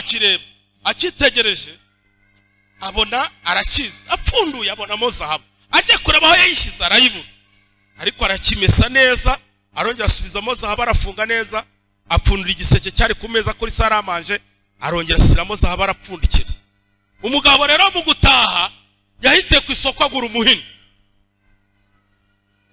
Arakireba, akitegereje abona arakiza, apfunduye abonamo zahabu, ajya kureba aho yayishyize arayibura, ariko arakimesa neza, arongera asubizamo zahabu, arafunga neza, apfundura igiseke cyari ku meza kuri saramanje, arongera ashyiramo zahabu, arapfundikira. Umugabo rero mu gutaha yahite ku isoko agura umuhini,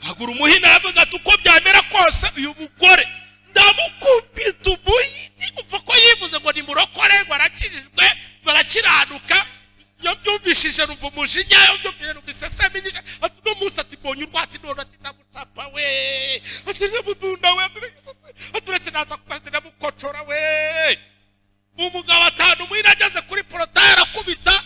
agura umuhini, aravuga ati uko byamera kose uyu mugore ndamukubita umuhini. Umva ko yivuze ngo nimurokore, ngo arakijijwe, barakiranuka. Iyo byumvishije numva umujinya, iyo byumvishije numva isesemi nyinshi. Ati uno munsi ati mbonye urwati none, ati ndamucapa we, ati ndamudunda we, ati uretse naza kuba ndamukocora we. Umugabo atanu umuhini ageze kuri porotaye arakubita.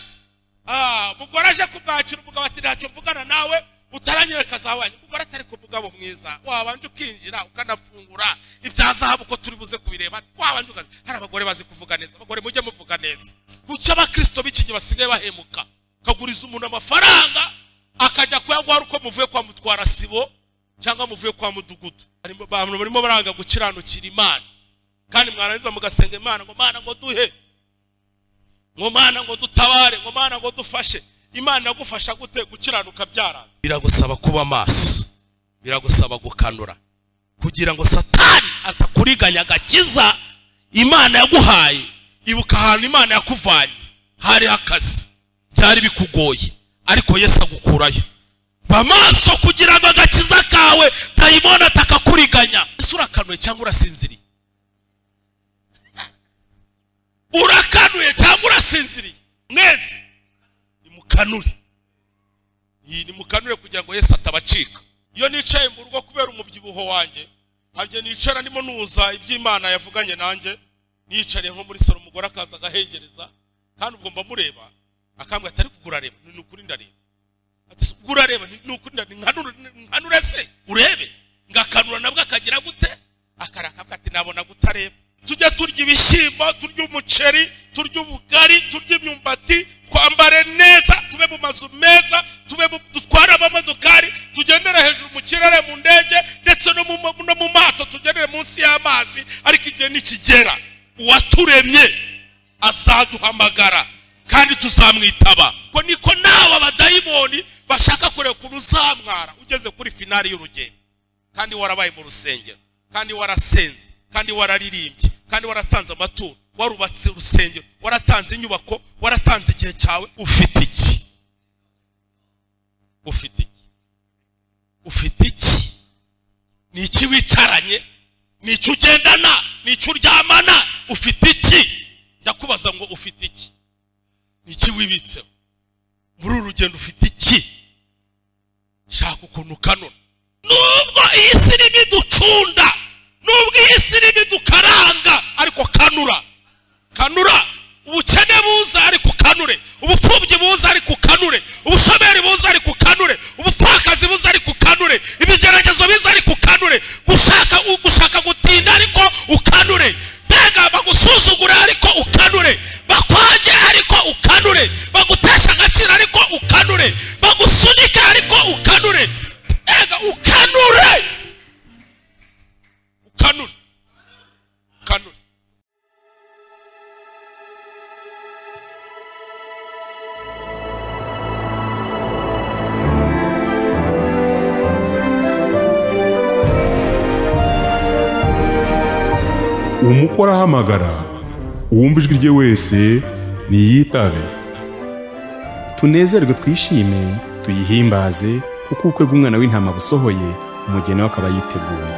Umugore aje kumwakira, umugabo ati ntacyo mvugana nawe utaranyereka zahabu. Umugore atari ku mugabo mwiza, wabanje ukinjira ukanafungura ibya zahabu ko turi buze kubireba, wabanje ukaza. Hari abagore bazi kuvuga neza, abagore mujye muvuga neza. Kuki abakristo b'iki gihe basigaye bahemuka? Kaguriza umuntu amafaranga akajya kuyaguha uko muvuye kwa mutwara sibo cyangwa muvuye kwa mudugudu. Abantu barimo baranga gukiranukira Imana, kandi mwarangiza mugasenga Imana ngo Mana ngo duhe, ngo Mana ngo dutabare, ngo Mana ngo dufashe. Imana yagufasha gute gukiranuka byaranze? Biragusaba kuba maso, biragusaba gukanura kugira ngo Satani atakuriganya agakiza Imana yaguhaye. Ibuka ahantu Imana yakuvanye, hari akazi byari bikugoye, ariko Yesu agukurayo. Ba maso kugira ngo agakiza kawe dayimoni atakakuriganya. Ese urakanuye cyangwa urasinziriye? Urakanuye cyangwa urasinziriye? Mwese nimukanure, nimukanure kugira ngo Yesu atabacika. Iyo nicaye mu rugo kubera umubyibuho wanjye, harye nicara ndimo nuza iby'Imana yavuganye nanjye, nicariye nko muri salo, umugore akaza agahengereza, kandi ubwo mba mureba akambwira ati ariko urareba, ni ukuri ndareba. Ati urareba, ni ukuri ndareba, nkanure se urebe? Ngakanura nabwo akagira gute? Akarakabwa ati nabona gutareba. Tujya turya ibishyimbo, turya umuceri, turya ubugari, turya imyumbati, twambare neza, tube mu mazu meza, tube dutware amamodokari, tugendere hejuru mu kirere mu ndege, ndetse no mu mato, tugendere munsi y'amazi. Ariko igihe nikigera uwaturemye azaduhamagara kandi tuzamwitaba. Ko niko nawe abadayimoni bashaka kureba ukuntu uzamwara ugeze kuri finali y'urugendo, kandi warabaye mu rusengero, kandi warasenze, kandi wararirimbye, kandi waratanze amaturo, warubatse urusengero, waratanze inyubako, waratanze igihe cyawe. Ufite iki? Ufite iki? Ufite iki? Ni iki wicaranye? Ni iki ugendana? Ni iki uryamana? Ufite iki? Ndakubaza ngo ufite iki? Ni iki wibitseho muri uru rugendo? Ufite iki? Shaka ukuntu ukanura. Nubwo iyi si irimo iducunda, nubwo iyi si irimo idukaranga, ariko kanura, kanura. Ubukene buza ariko ukanure, ubupfubyi buza ariko ukanure, ubushomeri buza ariko ukanure, ubupfakazi buza ariko ukanure, ibigeragezo biza ariko ukanure, gushaka gutinda ariko ukanure, mbega bagusuzugura ariko ukanure, bakwange ariko ukanure, bagutesha agaciro ariko ukanure, bagusunika ariko ukanure, mbega ukanure, ukanure, ukanure. Umukwe arahamagara, uwumva ijwi rye wese niyitabe. Tunezerwe twishime, tuyihimbaze, kuko ubukwe bw'umwana w'intama busohoye, umugeni we akaba yiteguye.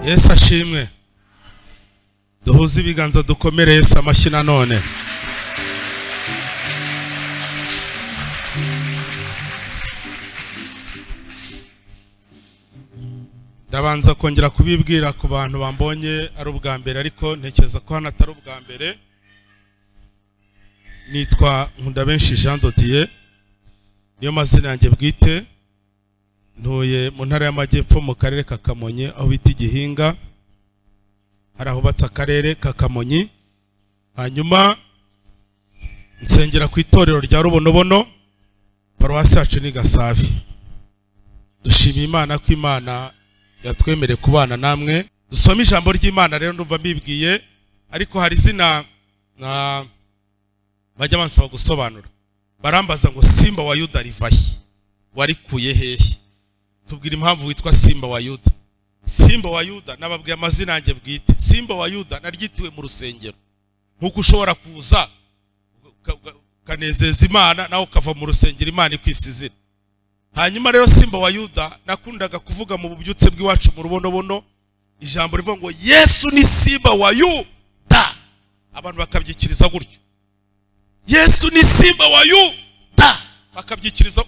Yesu ashimwe. Duhuze ibiganza dukomere Yesu amashyi nanone. Ndabanza kongera kubibwira ku bantu bambonye ari ubwa mbere, ariko ntekereza ko hano atari ubwa mbere. Nitwa Nkundabenshi Jean Dodier, niyo mazina yanjye bwite. Ntuye mu ntara y'Amajyepfo mu karere ka Kamonyi aho bita Igihinga, hari ahubatse akarere ka Kamonyi. Hanyuma nsengera ku itorero rya Rubonobono, paruwasi yacu ni Gasavi. Dushima Imana ko Imana yatwemereye kubana namwe. Dusome ijambo ry'Imana rero, ndumva mbibwiye, ariko hari izina Na bajya bansaba gusobanura, barambaza ngo Simba wa Yuda rivahe, warikuye hehe? Tubwira impamvu witwa Simba wa Yuda. Simba wa Yuda nababwiye amazina yanjye bwite. Simba wa Yuda naryitiwe mu rusengero. Nkuko ushobora kuza ukanezeza Imana nawe ukava mu rusengero Imana ikwisizira. Hanyuma rero Simba wa Yuda nakundaga kuvuga mu bubyutse bw'iwacu mu Rubonobono ijambo rivuga ngo Yesu ni Simba wa Yuda, abantu bakabyikiriza gutyo. Yesu ni Simba wa Yuda, bakabyikiriza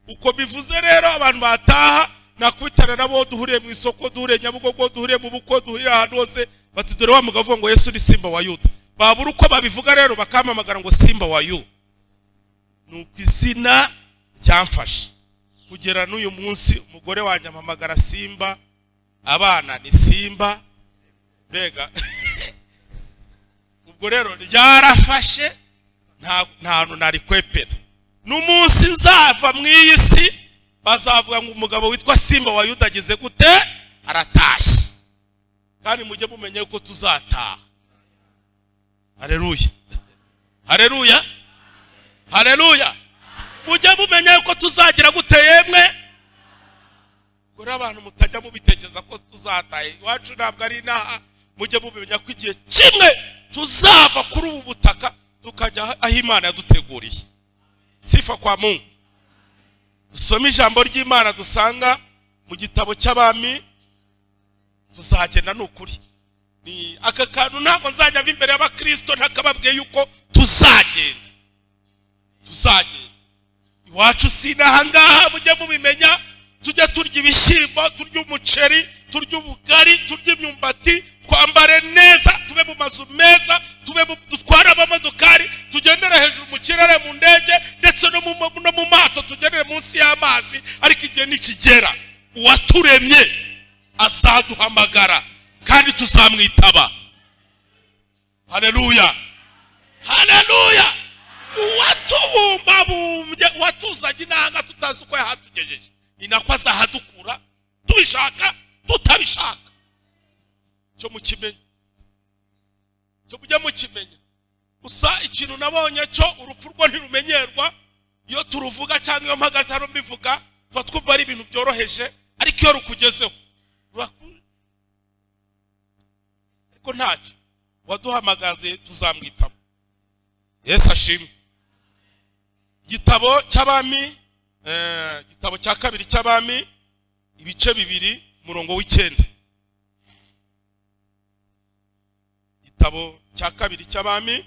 uko bivuze. Rero abantu bataha nakubitana nabo duhuriye mu isoko, duhuriye Nyabugogo, duhuriye mu buko, duhuriye ahantu hose, bati dore wa mugabo avuga ngo Yesu ni Simba wa Yuda. Babura uko babivuga rero bakamamagara ngo Simba wa Yuda. Nuko izina ryamfashe kugera n'uyu munsi. Umugore wanjye ampamagara Simba, abana ni Simba, mbega ubwo rero ryarafashe, nta hantu narikwepera. N'umunsi nzava mu iyi si bazavuga ngo umugabo witwa Simba wa Yuda ageze gute, aratashye. Kandi mujye mumenye ko tuzataha. Haleluya, haleluya, haleluya. Mujye mumenye ko tuzagira gute yemwe. Kuri abantu mutajya mubitekereza ko tuzataha, iwacu ntabwo ari inaha. Mujye mubimenya ko igihe kimwe tuzava kuri ubu butaka tukajya aho Imana yaduteguriye. Sifa kwa Mungu. Dusome ijambo ry'Imana dusanga mu gitabo cy'Abami. Tuzagenda n'ukuri. Ni aka kantu ntabwo nzajya mva imbere y'abakristo ntakababwiye yuko tuzagenda. Tuzagenda. Iwacu si n'ahangaha, mujye mubimenya. Tujye turya ibishyimbo, turya umuceri, turya ubugari, turya imyumbati, twambare neza, tube mu mazu meza, tube dutware amamodokari, tugendere hejuru mu kirere mu ndege, ndetse no mu mato, tugendere munsi y'amazi. Ariko igihe nikigera uwaturemye azaduhamagara kandi tuzamwitaba. Haleluya, haleluya. Uwatubumbabumbye, uwatuzanye inanga tutazi uko yahatugejeje, ni nako azahadukura tubishaka tutabishaka. Cyo mukimenya, cyo mujye mukimenya. Gusa ikintu nabonye cyo, urupfu rwo ntirumenyerwa. Iyo turuvuga cyangwa iyo mpagaze hano mbivuga, tuba twumva ari ibintu byoroheje, ariko iyo rukugezeho ariko ntacyo. Waduhamagaze tuzamwitaba. Yesu ashimwe. Igitabo cy'Abami, igitabo cya kabiri cy'Abami, ibice 2 umurongo w'9. Igitabo cya kabiri cy'Abami,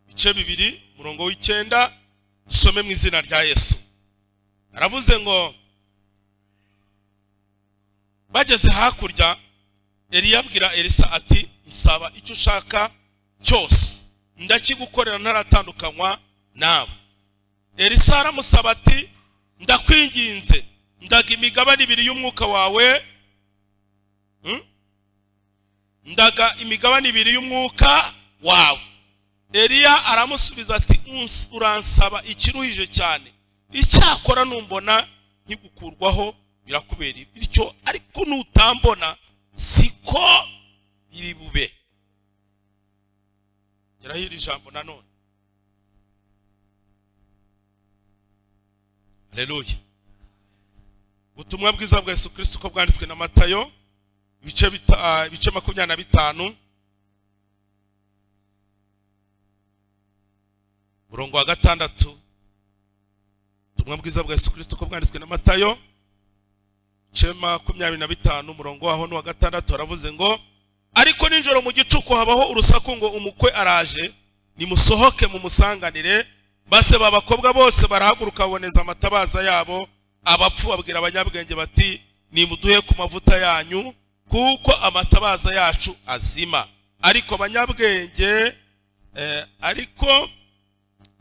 ibice 2 umurongo w'9, dusome mu izina rya Yesu. Aravuze ngo bageze hakurya, Eliya abwira Elisa ati nsaba icyo ushaka cyose ndakigukorera ntaratandukanywa nawe. Elisa aramusaba ati ndakwinginze ndaga imigabane 2 y'umwuka wawe, ndaga imigabane 2 y'umwuka wawe. Eliya aramusubiza ati uransaba ikiruhije cyane, icyakora numbona nkigukurwaho birakubera bityo, ariko nutambona siko biri bube. Yarahira ijambo nanone. Haleluya. Ubutumwa bwiza bwa Yesu Kristo ko bwanditswe na Matayo, ibice 25 umurongo wa 6. Ubutumwa bwiza bwa Yesu Kristo ko bwanditswe na Matayo ibice 25 umurongo waho n'uwa 6, aravuze ngo ariko ninjoro mu gicuku habaho urusaku ngo umukwe araje, nimusohoke mumusanganire. Base babakobwa bose barahaguruka baboneza amatabaza yabo. Abapfu babwira abanyabwenge bati nimuduhe ku mavuta yanyu kuko amatabaza yacu azima. Ariko abanyabwenge ariko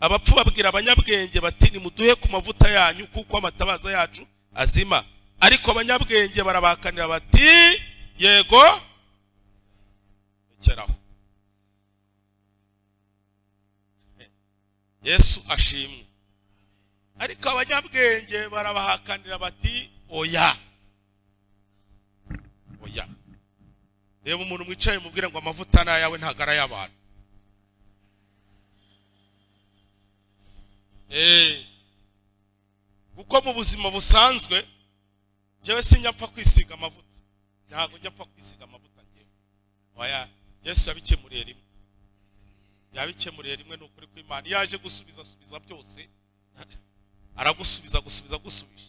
abapfu babwira abanyabwenge bati nimuduhe ku mavuta yanyu kuko amatabaza yacu azima. Ariko abanyabwenge barabakanira bati yego rekeraho. Yesu ashimwe. Ariko abanyabwenge barabahakanira bati oya, oya. Reba umuntu mwicaye mubwire ngo amavuta nayawe ntago ari ay'abantu. Kuko mu buzima busanzwe njyewe sinjya mpfa kwisiga amavuta, ntabwo njya mpfa kwisiga amavuta njyewe. Oya, Yesu yabikemuriye rimwe, yabikemuriye rimwe. Ni ukuri kw'Imana, iyo aje gusubiza asubiza byose, aragusubiza gusubiza gusubije.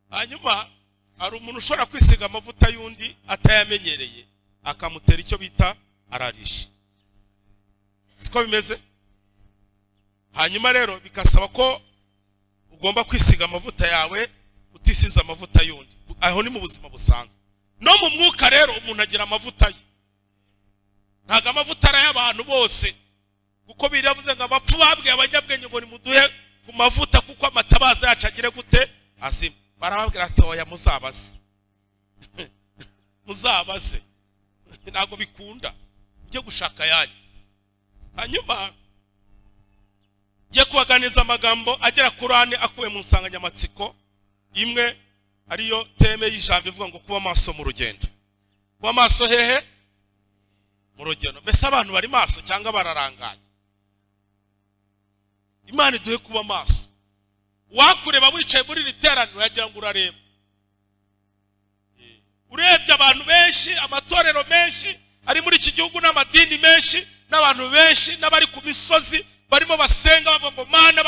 Hanyuma hari umuntu ushobora kwisiga amavuta y'undi atayamenyereye akamutera icyo bita ararisha, siko bimeze. Hanyuma rero bigasaba ko ugomba kwisiga amavuta yawe utisize amavuta y'undi. Aho ni mu buzima busanzwe. No mu mwuka rero umuntu agira amavuta ye, ntabwo amavuta ari ay'abantu bose, kuko biravuze ngo abapfu babwiye abanyabwenge ngo nimuduhe ku mavuta kuko amatabaza yacu agire gute azima. Barababwira ati oya, muzabaze muzabaze, ntabwo bikunda, ujye gushaka yanyu. Hanyuma ngiye kubaganiza amagambo agera kuri ane akuwe mu nsanganyamatsiko imwe, ariyo teme y'ijambo ivuga ngo kuba maso mu rugendo. Kuba maso hehe? Mu rugendo. Mbese abantu bari maso cyangwa bararangaye? Imana iduhe kuba maso. Wakureba wicaye muri iri teraniro yagira ngo urareba. Urebye abantu benshi, amatorero menshi ari muri iki gihugu n'amadini menshi n'abantu benshi n'abari ku misozi barimo basenga bavuga ngo Mana,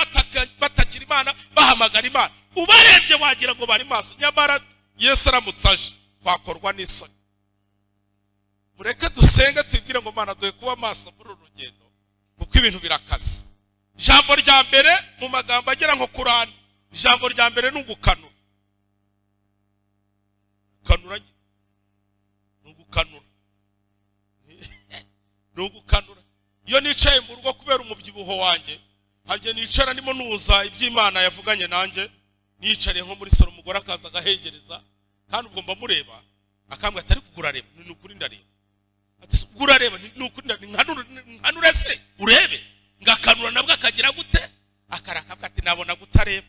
batakira Imana, bahamagara Imana, ubarebye wagira ngo bari maso, nyamara Yesu aramutse aje twakorwa n'isoni. Mureke dusenge tubibwire ngo Mana duhe kuba maso muri uru rugendo, kuko ibintu birakaze. Ijambo rya mbere mu magambo agera nko kuri ane, ijambo rya mbere ni ugukanura. Gukanura ni ugukanura, ni ugukanura. Iyo nicaye mu rugo kubera umubyibuho wanjye, harya nicara ndimo nuza iby'Imana yavuganye nanjye, nicariye nko muri salo, umugore akaza agahengereza, kandi ubwo mba mureba akambwira ati ariko urareba, ni ukuri ndareba. Ati urareba, ni ukuri ndareba, nkanure se urebe. Ngakanura nabwo akagira gute? Akarakabwa ati nabona gutareba,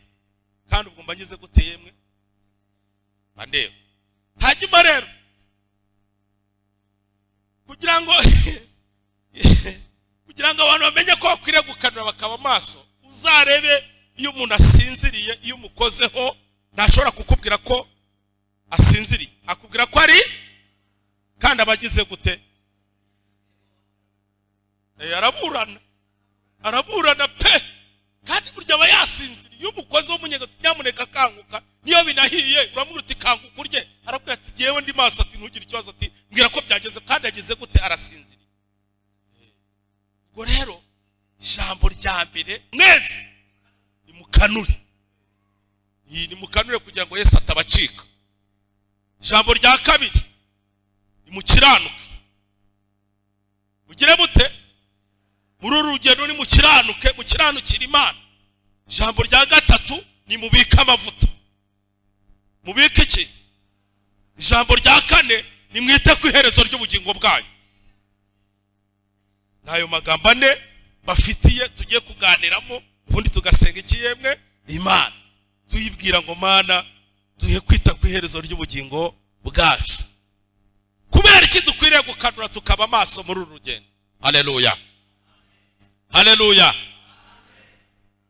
kandi ubwo mba ngize gute yemwe bandeba. Hanyuma rero kugira ngo abantu bamenye ko bakwiriye gukanura bakaba maso, uzarebe iyo umuntu asinziriye, iyo umukozeho ntashobora kukubwira ko asinziriye, akubwira ko ari, kandi abagize gute? Araburana, araburana pe, kandi burya aba yasinziriye. Iyo umukozeho umunyenga ati nyamuneka kanguka, niyo binahiye uramubwira uti kanguka urye, arakubwira ati jyewe ndi maso, ati ntugire ikibazo, ati mbwira ko byageze, kandi ageze gute? Arasinziriye. Ubwo rero ijambo rya mbere mwese nimukanure, nimukanure kugira ngo Yesu atabacika. Ijambo rya kabiri nimukiranuke, mugire mute muri uru rugendo, nimukiranuke, mukiranukire Imana. Ijambo rya gatatu nimubike amavuta, mubike iki? Ijambo rya kane nimwite ku iherezo ry'ubugingo bwanyu. Nayo magambo ane bafitiye tugiye kuganiramo, ubundi tugasenga ikiyemwe Imana, tuyibwira ngo Mana duhe kwita ku iherezo ry'ubugingo bwacu. Kubera iki dukwiriye gukanura tukaba maso muri uru rugendo? Haleluya, haleluya.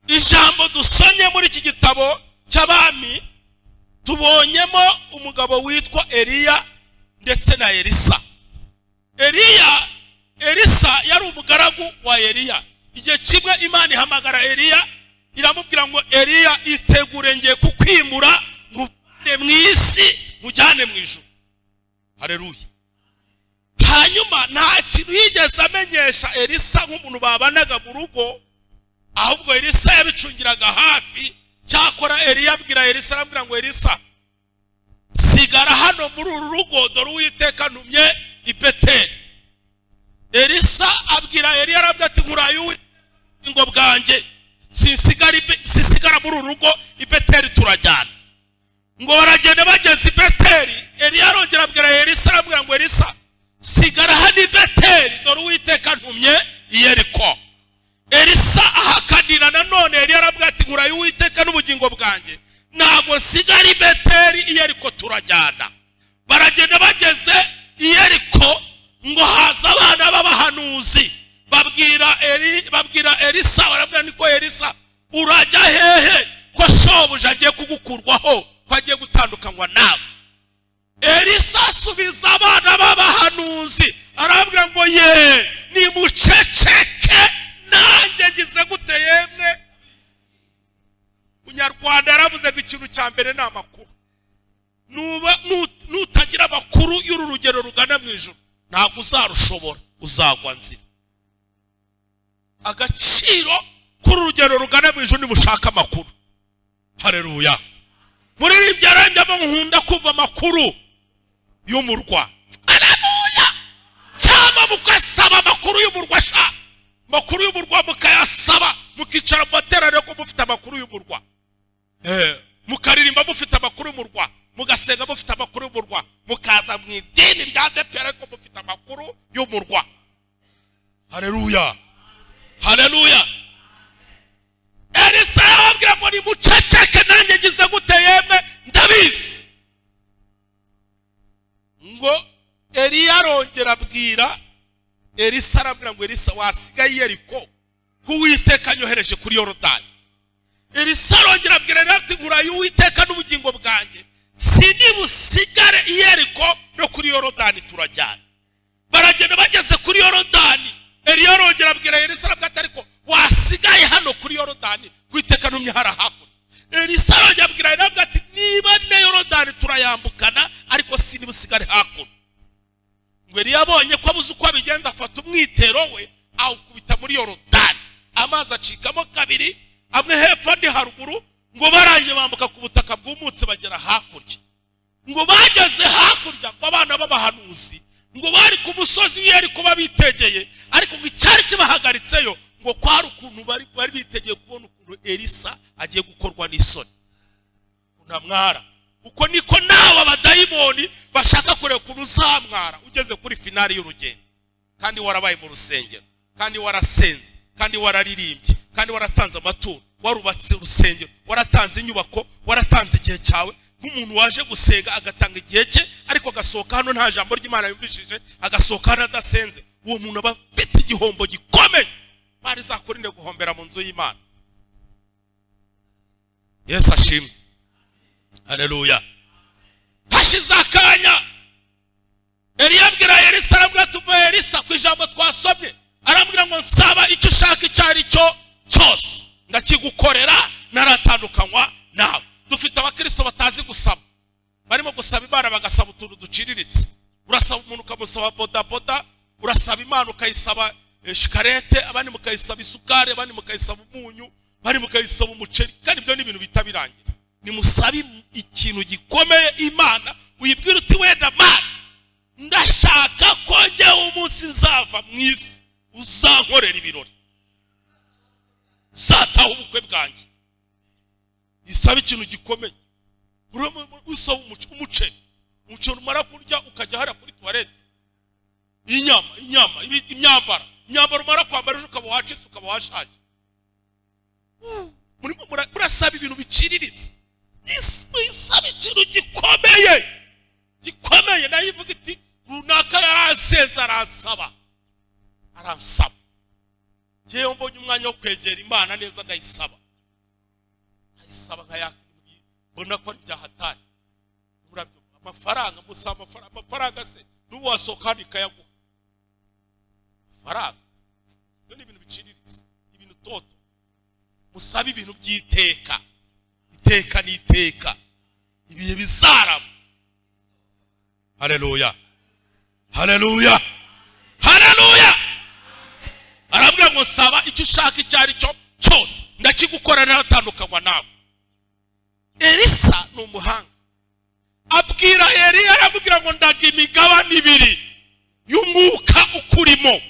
Ijambo dusomye muri iki gitabo cy'abami tubonyemo umugabo witwa Eliya ndetse na Elisa. Elisa yari umugaragu wa Eliya. Igihe kimwe Imana ihamagara Eliya iramubwira ngo Eliya itegure ngiye kukwimura nkuvane mu isi nkujyane mu ijuru. Haleluya. Hanyuma nta kintu yigeze amenyesha Elisa nk'umuntu babanaga mu rugo, ahubwo Elisa yabicungiraga hafi. Cyakora Eliya abwira Elisa, arambwira ngo Elisa sigara hano muri uru rugo, dore Uwiteka ntumye i Beteli. Elisa abwira Eliya arabwira ati nkuraye ubugingo bwanjye, sinsigara muri uru rugo, i Beteli turajyana. Ngo baragenda bageze i Beteli, Eliya arongera abwira Elisa arambwira ngo Elisa sigara hano i Beteli, dore Uwiteka ntumye i Yeriko. Elisa ahakanira nanone Eliya arabwira ati nkuraye Uwiteka n'ubugingo bwanjye, ntabwo nsigara i Beteli, i Yeriko turajyana. Baragenda bageze i Yeriko, Babwira Elisa, barabwira niko Elisa urajya hehe ko shobuja agiye kugukurwaho, ko agiye gutandukanywa nawe? Elisa asubiza abana b'abahanuzi arababwira ngo ye nimuceceke, nanjye ngize gute yemwe? Munyarwanda yaravuze ngo ikintu cya mbere ni amakuru. Nutagira amakuru y'uru rugero rugana mu ijuru ntabwo uzarushobora, uzagwa nzira. Agaciro k'uru rugero rugana mu ijuru nimushaka amakuru. Haleluya. Muririmbyi arambye nkunda kumva amakuru y'umurwa. Haleluya. Cyangwa mukasaba amakuru y'umurwa sha. Amakuru y'umurwa mukayasaba, mukicara mu materaniro ko mufite amakuru y'umurwa. Mukaririmba mufite amakuru y'umurwa, mugasenga mufite amakuru y'umurwa, mukaza mu idini rya ADEPR ariko mufite amakuru y'umurwa. Haleluya. Haleluya. Elisa arababwira ngo nimuceceke, nanjye ngize gute yemwe? Ndabizi. Ngo Eliya arongera abwira Elisa, arabwira ngo Elisa wasigaye Yeriko ko Uwiteka anyohereje kuri Yorodani. Elisa arongera abwira Eliya ati nkuraye Uwiteka n'ubugingo bwanjye, sinibusigare i Yeriko no kuri Yorodani turajyana. Baragenda bageze kuri Yorodani, Eliya arongera abwira Elisa arabwira ati ariko wasigaye hano kuri Yorodani Uwiteka ntumye hara hakurya. Elisa arongera abwira Eliya ati niba na Yorodani turayambukana ariko sinibusigare hakuno. Ngo Eliya abonye ko abuze uko abigenza afata umwitero we awukubita muri Yorodani, amazi acikamo kabiri, amwe hepfo andi haruguru. Ngo barangiye bambuka ku butaka bwumutse bagera hakurya. Ngo bageze hakurya ngo abana b'abahanuzi ngo bari ku musozi w'Yeriko babitegeye, ariko ngo icyari kibahagaritseyo ngo kwari ukuntu bari bitegeye kubona ukuntu Elisa agiye gukorwa n'isoni. Unamwara. Uko niko nawe abadayimoni bashaka kureba ukuntu uzamwara ugeze kuri finali y'urugendo, kandi warabaye mu rusengero, kandi warasenze, kandi wararirimbye, kandi waratanze amaturo, warubatse urusengero, waratanze inyubako, waratanze igihe cyawe. Nk'umuntu waje gusenga agatanga igihe cye ariko agasohoka hano nta jambo ry'Imana yumvishije, agasohoka hano adasenze, uwo muntu aba afite igihombo gikomeye. Bari zakurinde guhombera mu nzu y'Imana. Yesu ashimwe. Haleluya. Hashize akanya Eliya abwira Elisa, arabwira tuva Elisa ku ijambo twasomye, arambwira ngo nsaba icyo ushaka icyo ari cyo cyose ndakigukorera, naratandukanywa nawe. Dufite abakristo batazi gusaba, barimo gusaba Imana bagasaba utuntu duciriritse. Urasaba umuntu ukamusaba bodaboda, urasaba Imana ukayisaba shikarete, abandi mukayisaba isukari, abandi mukayisaba umunyu, abandi mukayisaba umuceri, kandi ibyo ni ibintu bitabirangira. Nimusabe ikintu gikomeye Imana, uyibwira uti wenda Mana ndashaka ko njyewe umunsi nzava mu isi uzankorera ibirori, uzataha ubukwe bwanjye. Isaba ikintu gikomeye. Usaba umuceri, umuceri umara kurya ukajya hariya kuri tuwarete, inyama, imyambaro umara kwambara ejo ukaba wacitse, ukaba washaje. Murasaba ibintu biciriritse. Isaba ikintu gikomeye gikomeye. Nayo ivuga iti runaka yaransenze aransaba. Njyewe mbonye umwanya wo kwegera Imana neza ndayisaba, nkayaka ibintu mbona ko ari byahatari. Amafaranga musaba amafaranga se n'ubu wasohoka hano ikayaguha. Amafaranga ibyo ni ibintu biciriritse, ibintu toto. Musabe ibintu by'iteka, iteka n'iteka, ibihe bizarama. Haleluya. Haleluya. Haleluya. Arabwira ngo saba icyo ushaka icyo ari cyo cyose ndakigukora, naratandukanywa nawe. Elisa ni umuhanga. Abwira Eliya aramubwira ngo ndaga imigabane ibiri y'umwuka ukurimo.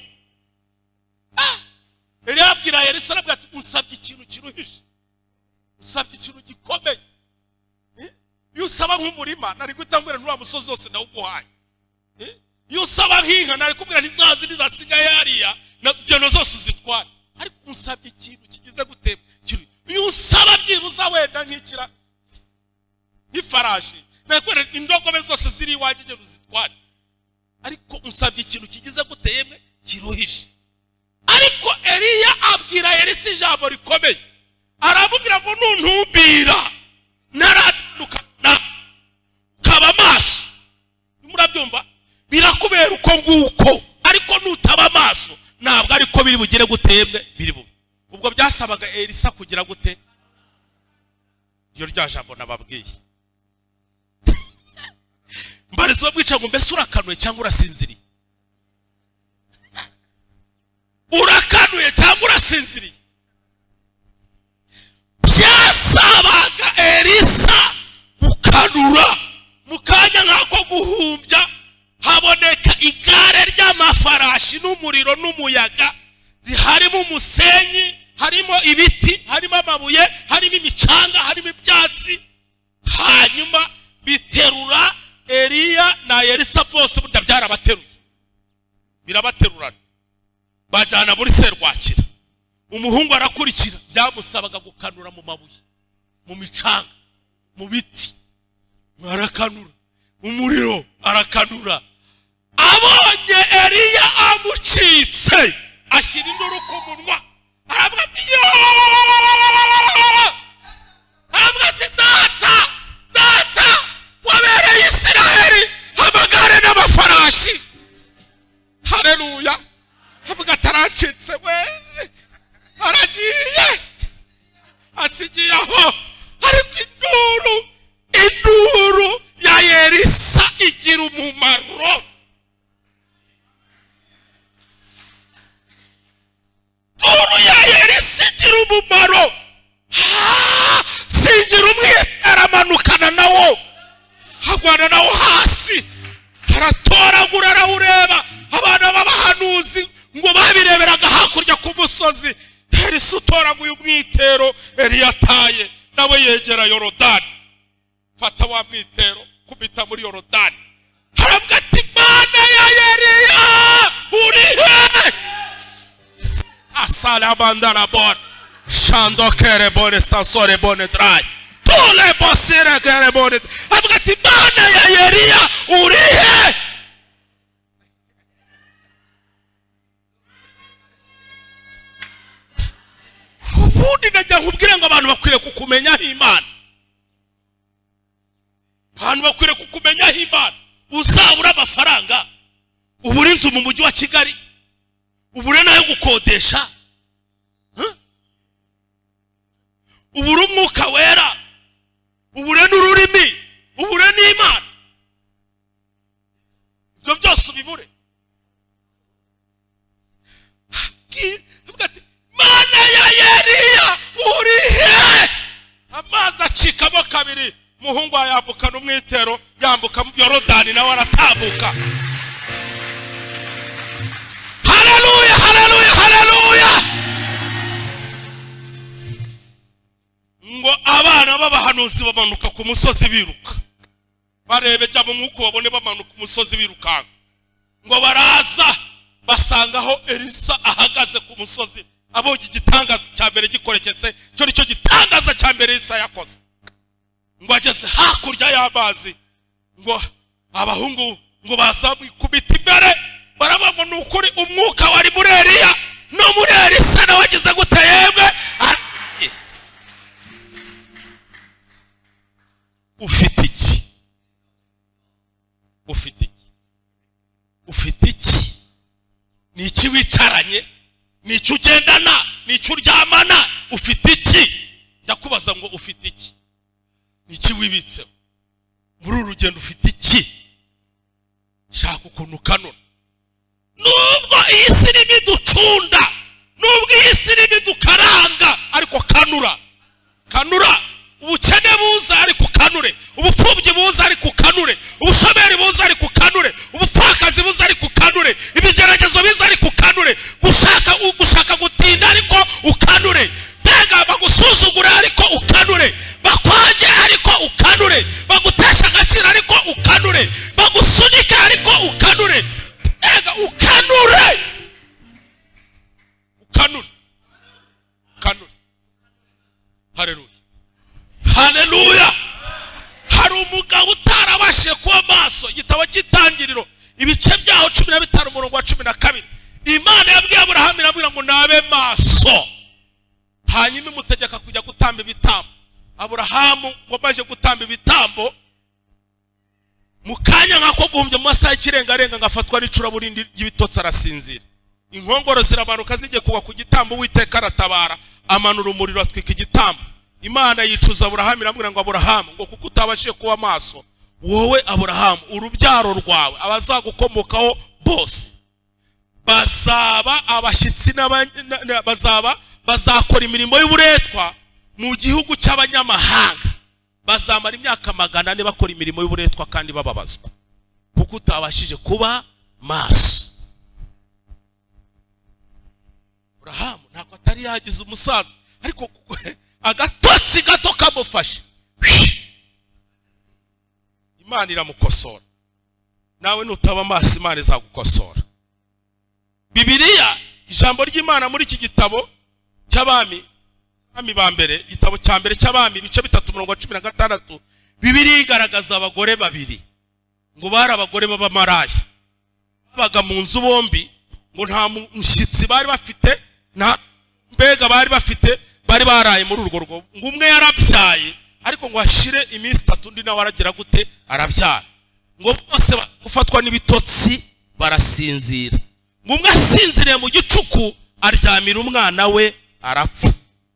Eliya abwira Elisa arabwira ati usabye ikintu kiruhije, usabye ikintu gikomeye. Iyo usaba nk'umurima nari gutambwira n'uriya musozi wose ndawuguhaye. Iyo usaba nk'inka nari kubwira ntizazi ntizasigaye hariya na geno zose uzitware. Ariko usabye ikintu kigize gutema. Iyo usaba byibuza wenda nk'ikira nk'ifarashi nakwereka indogobe zose ziri iwanjye geno uzitware. Ariko usabye ikintu kigize guteyemwe kiruhije. Ariko Eliya abwira Elisa ijambo rikomeye, aramubwira ngo nuntumbira naratandukana kaba amaso. Murabyumva? Birakubera uko nguko, ariko nutaba amaso ntabwo ariko biri bugere gutembwe biri bube. Ubwo byasabaga Elisa kugira gute? Iyo rya jambo nababwiye. Mbarizo bwica ngo mbese urakanuye cyangwa urasinziriye? Urakanuye cyangwa urasinziriye? Byasabaga Elisa gukanura. Mu kanya nk'ako guhumbya haboneka igare ry'amafarashi n'umuriro n'umuyaga, harimo umusenyi, harimo ibiti, harimo amabuye, harimo imicanga, harimo ibyatsi. Hanyuma biterura Eliya na Elisa bose, burya byarabateruye, birabaterurana, bajyana muri serwakira. Umuhungu arakurikira. Byamusabaga gukanura mu mabuye, mu micanga, mu biti, arakanura, umuriro arakanura. Abonye Eliya amucitse, ashyira induru ku munwa, aravuga ati yo, aravuga ati data, data wabereye Isiraheli amagare n'amafarashi. Haleluya. Avuga ataracitse we, aragiye, asigiye aho. Ariko induru, induru ya Elisa igira umumaro. Induru ya Elisa igira umumaro. Sigira umwitero, amanukana nawo, agwana nawo hasi, aratoragura, arawureba. Abana b'abahanuzi ngo babireberaga hakurya ku musozi. Elisa utoraguye umwitero Eliya ataye, nawe yegera Yorodani, fata wa mwitero kubita muri Yorodani. Haravuga ati Mana ya Eliya uri he? Asalabandara bon shandokere bone stasore bone dry tole bosere kere bone. Avuga ati Mana ya Eliya uri he? Ubundi najya nkubwire ngo abantu bakwiriye kukumenyaho Imana. Abantu bakwiriye kukumenyaho Imana. Uzabura amafaranga, ubure inzu mu mujyi wa Kigali, ubure nayo gukodesha, ubure umwuka wera, ubure n'ururimi, ubure n'Imana. Ibyo byose ubibure. Avuga ati Mana ya Eliya uri he? Amazi acikamo kabiri, umuhungu ayambukana umwitero, yambuka Yorodani nawe aratambuka. Haleluya, haleluya, haleluya. Ngo abana b'abahanuzi bamanuka ku musozi biruka, barebe jya mu mwuka babone bamanuka umusozi birukanka. Ngo baraza basangaho Elisa ahagaze ku musozi, abonye igitangaza cya mbere gikoreketse. Cyo nicyo gitangaza cya mbere Elisa yakoze. Ngo ageze hakurya y'amazi, ngo abahungu ngo bazamwikubita imbere, baravuga ngo ni ukuri umwuka wari muri Eliya no muri Elisa nawe wagize gute yemwe? Ufite iki? Ufite iki? Ufite iki? Ni iki wicaranye? Ni iki ugendana? Ni iki uryamana? Ufite iki? Ndakubaza ngo ufite iki? Ni iki wibitseho? Muri uru rugendo ufite iki? Shaka ukuntu ukanura. Nubwo iyi si irimo iducunda, nubwo iyi si irimo idukaranga, ariko kanura, kanura. Ubukene buza ariko ukanure, ubupfubyi buza ariko ukanure, ubushomeri buza ariko ukanure, ubupfakazi buza ariko ukanure, ibigeragezo biza ariko ukanure, gushaka gutinda ariko ukanure, mbega bagusuzugura ariko ukanure, bakwange ariko ukanure, bagutesha agaciro ariko ukanure, bagusunika ariko ukanure, mbega ukanure, ukanure, ukanure. Haleluya, haleluya. Hari umugabo utarabashije kuba maso. Igitabo cy'Itangiriro ibice byaho 15 umurongo wa 12, Imana yabwiye Aburahamu irabwira ngo Nibabe maso. Hanyuma imutegeka kujya gutamba ibitambo. Aburahamu ngo amaze gutamba ibitambo, mu kanya nk'ako guhumbya mu masaha y'ikirengarenga ngafatwa n'icuraburindi ry'ibitotsi arasinzira. Inkongoro ziramanuka zigiye kugwa ku gitambo, Uwiteka aratabara amanura umuriro atwika igitambo. Imana yicuza Aburahamu iramubwira ngo Aburahamu, ngo kuko utabashije kuba maso, wowe Aburahamu urubyaro rwawe abazagukomokaho bose bazaba abashyitsi bazaba bazakora imirimo y'uburetwa mu gihugu cy'abanyamahanga, bazamara imyaka 400 bakora imirimo y'uburetwa kandi bababazwa, kuko utabashije kuba maso. Aburahamu ntabwo atari yagize umusaza, ariko agatotsi gato kamufashe, Imana iramukosora. Nawe nutaba maso Imana izagukosora. Bibiliya, ijambo ry'Imana muri iki gitabo cy'abami, abami ba mbere, igitabo cya mbere cy'abami ibice 3:16, Bibiliya igaragaza abagore babiri ngo bari abagore b'abamaraya, babaga mu nzu bombi, ngo nta mushyitsi bari bafite, nta mbega bari bafite, bari baraye muri urwo rugo. Ngo umwe yarabyaye, ariko ngo hashire iminsi 3 undi nawe aragira gute, arabyara. Ngo bose gufatwa n'ibitotsi barasinzira. Ngo umwe asinziriye mu gicuku aryamira umwana we arapfa.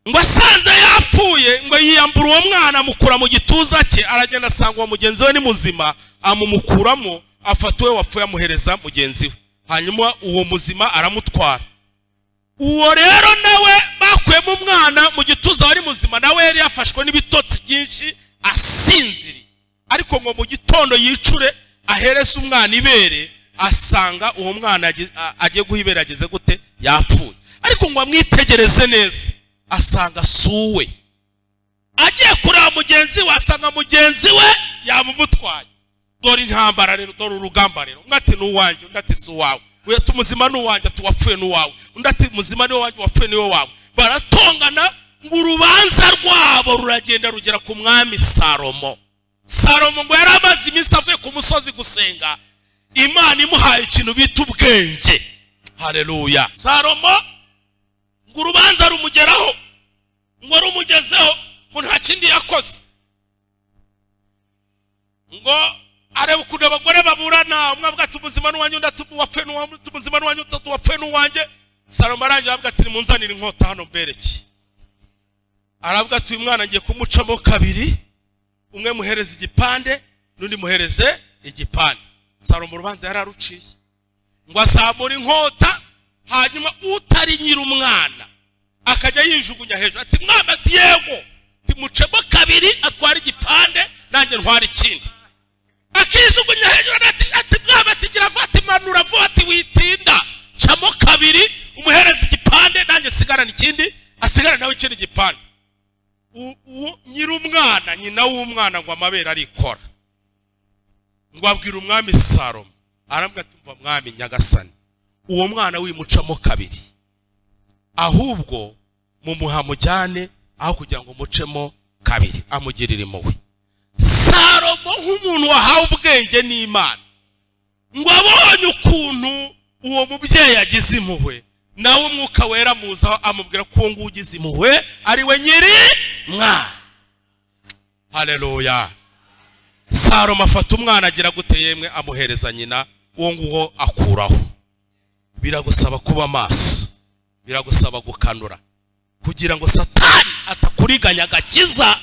Ngo asanze yapfuye, ngo yiyambura uwo mwana amukura mu gituza cye, aragenda asanga uwo mugenzi we ni muzima, amumukuramo, afata uwe wapfuye amuhereza mugenzi we. Hanyuma uwo muzima aramutwara. Uwo rero nawe bakuyemo umwana mu gituza wari muzima, nawe yari yafashwe n'ibitotsi byinshi asinziriye. Ariko ngo mu gitondo yicure ahereza umwana ibere, asanga uwo mwana agiye guha ibere ageze gute, yapfuye. Ariko ngo amwitegereze neza asanga suwe. Agiye kureba mugenzi we asanga mugenzi we yamumutwaye. Dore intambara rero, dore urugamba rero. Umwe ati n'uwanjye, undi ati si uwawe. Uyu ati muzima n'uwanjye, ati wapfuye n'uwawe. Undi ati muzima niwe wanjye, wapfuye niwe wawe. Baratongana, ngo urubanza rwabo ruragenda rugera ku mwami Salomo. Salomo ngo yari amaze iminsi avuye ku musozi gusenga, Imana imuhaye ikintu bita ubwenge. Haleluya. Salomo ngo urubanza rumugeraho, ngo rumugezeho, ngo nta kindi yakoze, ngo areba ukuntu abagore baburana, umwe avuga ati umuzima n'uwanjye, undi ati wapfuye n'uwanjye, umuzima n'uwanjye, undi ati wapfuye n'uwanjye. Salomo arangije aravuga ati nimunzanire inkota hano mbereke. Aravuga ati uyu mwana ngiye kumucamo kabiri, umwe muhereze igipande n'undi muhereze igipande. Salomo urubanza yararuciye, ngo azamura inkota, hanyuma utari nyiri umwana akajya yijugunya hejuru ati mwami, ati yego, timucemo kabiri atwara igipande nanjye ntwara ikindi. Akijugunya hejuru ati mwami, ati gira vuba, manura vuba, ati witinda, camo kabiri umuhereze igipande nanjye sigarana ikindi, asigarana nawe ikindi gipande. Nyiri umwana, nyina w'umwana ngo amabere arikora, ngo abwira umwami Salomo, arambwira ati umva mwami nyagasani, uwo mwana wimucamo kabiri, ahubwo mumuha mujyane aho kugira ngo mucemo kabiri, amugirire impuhwe. Salomo nk'umuntu wahawe ubwenge n'Imana, ngo abonye ukuntu uwo mubyeyi yagize impuhwe, nawe umwuka wera muzaho amubwira ko uwo nguwo ugize impuhwe ari we nyiri mwana. Haleluya. Salomo afata umwana agira gute yemwe, amuhereza nyina, uwo nguwo akuraho. Biragusaba kuba maso, biragusaba gukanura, kugira ngo Satani atakuriganya agakiza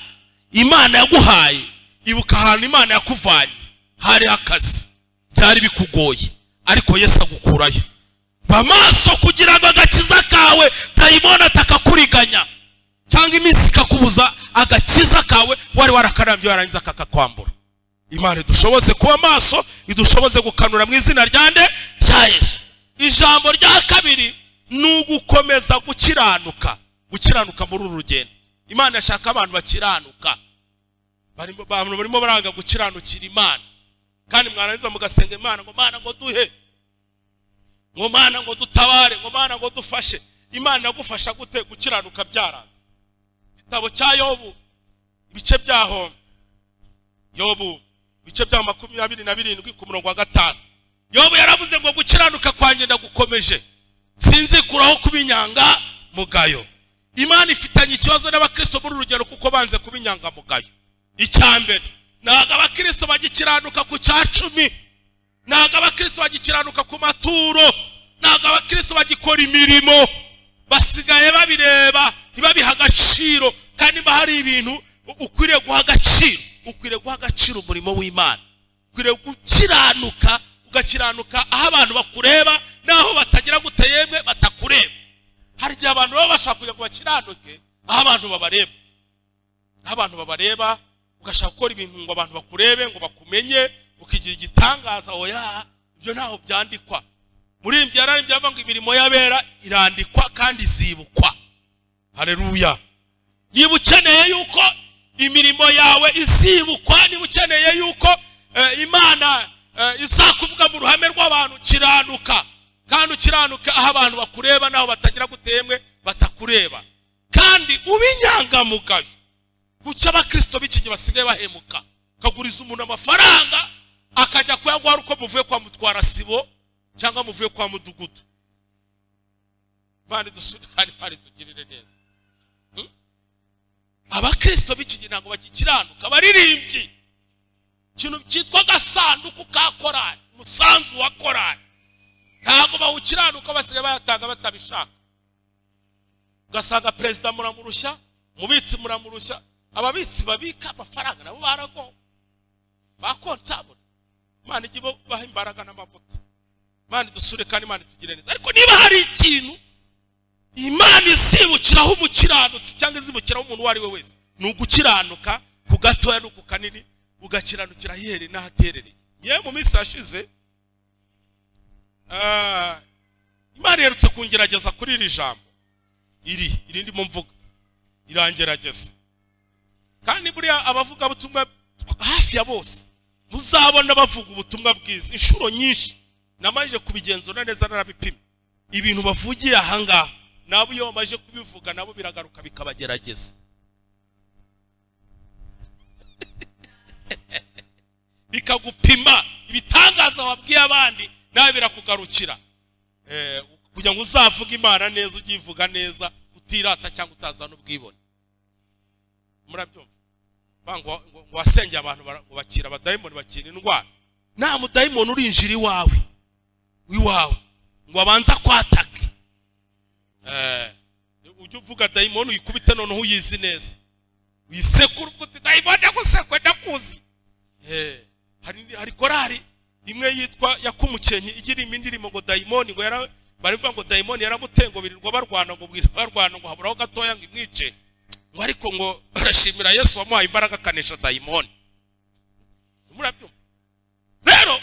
Imana yaguhaye. Ibuka ahantu Imana yakuvanye, hari akazi byari bikugoye, ariko Yesu agukurayo. Ba maso kugira ngo agakiza kawe dayimoni atakakuriganya, cyangwa iminsi ikakubuza agakiza kawe wari warakarambye warangiza akakakwambura. Imana idushoboze kuba maso, idushoboze gukanura mu izina rya nde? Rya Yesu. Ijambo rya kabiri ni ugukomeza gukiranuka, gukiranuka muri uru rugendo. Imana yashaka abantu bakiranuka, barimo baranga gukiranukira Imana, kandi mwarangiza mugasenga Imana ngo Mana ngo duhe, ngo Mana ngo dutabare, ngo Mana ngo dufashe. Imana yagufasha gute gukiranuka byaranze? Igitabo cya Yobu ibice byaho, Yobu ibice byaho 27 ku murongo wa 5, Yobu yaravuze ngo gukiranuka kwanjye ndagukomeje, Sinzikuraho kuba inyangamugayo. Imana ifitanye ikibazo n'abakristo muri urugero kuko banze kuba inyangamugayo. Icya mbere, ntabwo abakristo bagikiranuka ku cya 10, ntabwo abakristo bagikiranuka ku maturo, ntabwo abakristo bagikora imirimo, basigaye babireba ntibabiha agaciro. Kandi niba hari ibintu ukwiriye guha agaciro, ukwiriye guha agaciro umurimo w'Imana, ukwiriye gukiranuka, ugakiranuka aho abantu bakureba naho batagira gute yemwe batakureba. Hari igihe abantu baba bashaka kugira ngo bakiranuke aho abantu babareba, aho abantu babareba, ugashaka gukora ibintu ngo abantu bakurebe, ngo bakumenye, ukigira igitangaza. Oya, ibyo ntaho byandikwa. Muri ibyo yararimbye avuga ngo imirimo y'abera irandikwa kandi izibukwa. Haleluya. Niba ukeneye yuko imirimo yawe izibukwa, niba ukeneye yuko Imana izakuvuga mu ruhame rw'abantu, kiranuka. Kandi ukiranuka aho abantu bakureba naho batagira gutemwe batakureba. Kandi ube inyangamugayo. Kuki abakristo b'iki gihe basigaye bahemuka? Kaguriza umuntu amafaranga akajya kuyaguha uko muvuye kwa mutwara sibo cyangwa muvuye kwa mudugudu. Imana idusure kandi Imana itugirire neza. Abakristo b'iki gihe ntabwo bagikiranuka. Abaririmbyi, ikintu cyitwa agasanduku ka korali, umusanzu wa korali, ntabwo bawukiranuka, basigaye bayatanga batabishaka. Ugasanga perezida muramurushya, umubitsi muramurushya, ababitsi babika amafaranga nabo baragowe, bakontabule. Imana ijye ibaha imbaraga n'amavuta. Imana idusure kandi Imana itugire neza. Ariko niba hari ikintu Imana izibukiraho umukiranutsi cyangwa izibukiraho umuntu uwo ari we wese, ni ugukiranuka ku gatoya no ku kanini, ugakiranukira ahiherereye n'ahaterereye. Yewe mu minsi yashize Imana iherutse kungerageza kuri iri jambo, iri ndimo mvuga, irangerageza. Kandi buriya abavuga ubutumwa hafi ya bose muzabona bavuga ubutumwa bwiza inshuro nyinshi, namaje kubigenzura neza narabipima. Ibintu bavugiye ahangaha nabo iyo bamaje kubivuga nabo biragaruka bikabagerageza, bikagupima. Ibitangaza wabwiye abandi nawe birakugarukira. Kugira ngo uzavuge Imana neza, ugivuga neza utirata cyangwa utazana ubwibone. Murabyumva? Ngo wasengeye abantu ngo bakira abadayimoni, bakira indwara. Nta mudayimoni urinjira iwawe ngo abanza kwatake. Ujye uvuga dayimoni uyikubite noneho uyizi neza, uyisekure uvuga uti dayimoni ndagusekwe ndakuzi. Hari korali imwe yitwa Yakumukenke igira indirimbo ngo dayimoni, ngo barivuga ngo dayimoni yaramutengo, birirwa barwana ngo barwana ngo haburaho gatoya ngo imwice, ngo ariko ngo barashimira Yesu wamuhaye imbaraga akanesha dayimoni. Murabyumva? Rero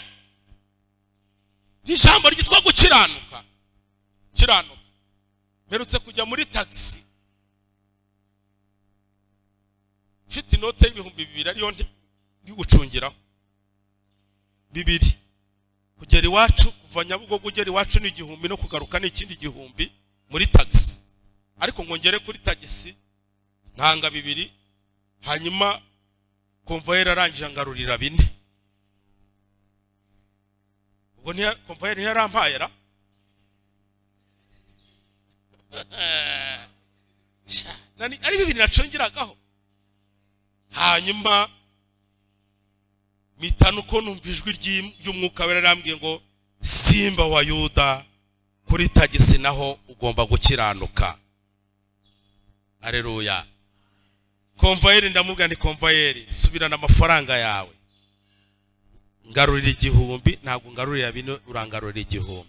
ijambo ryitwa gukiranuka, kiranuka. Mperutse kujya muri taxi mfite inote y'2000 ariyo ndi gucungiraho 2 kugera iwacu, kuva Nyabugogo ugera iwacu ni 1000 no kugaruka ni ikindi 1000 muri taxi. Ariko ngo ngere kuri taxi ntanga 2, hanyuma konvoyeri arangije ngarurira 4. Ubwo ntiya konvoyeri ntiyarampaye ra? Nani ari 2 nacungiragaho. Hanyuma mitanu ko numva ijwi ry'umwuka wera arambwiye ngo Simba wa Yuda, kuri tagisi naho ugomba gukiranuka. Haleluya. Konvoyeri ndamubwira ni konvoyeri, subirana amafaranga yawe, ngarurira 1000. Ntabwo ngarurira 4, urangarurira 1000.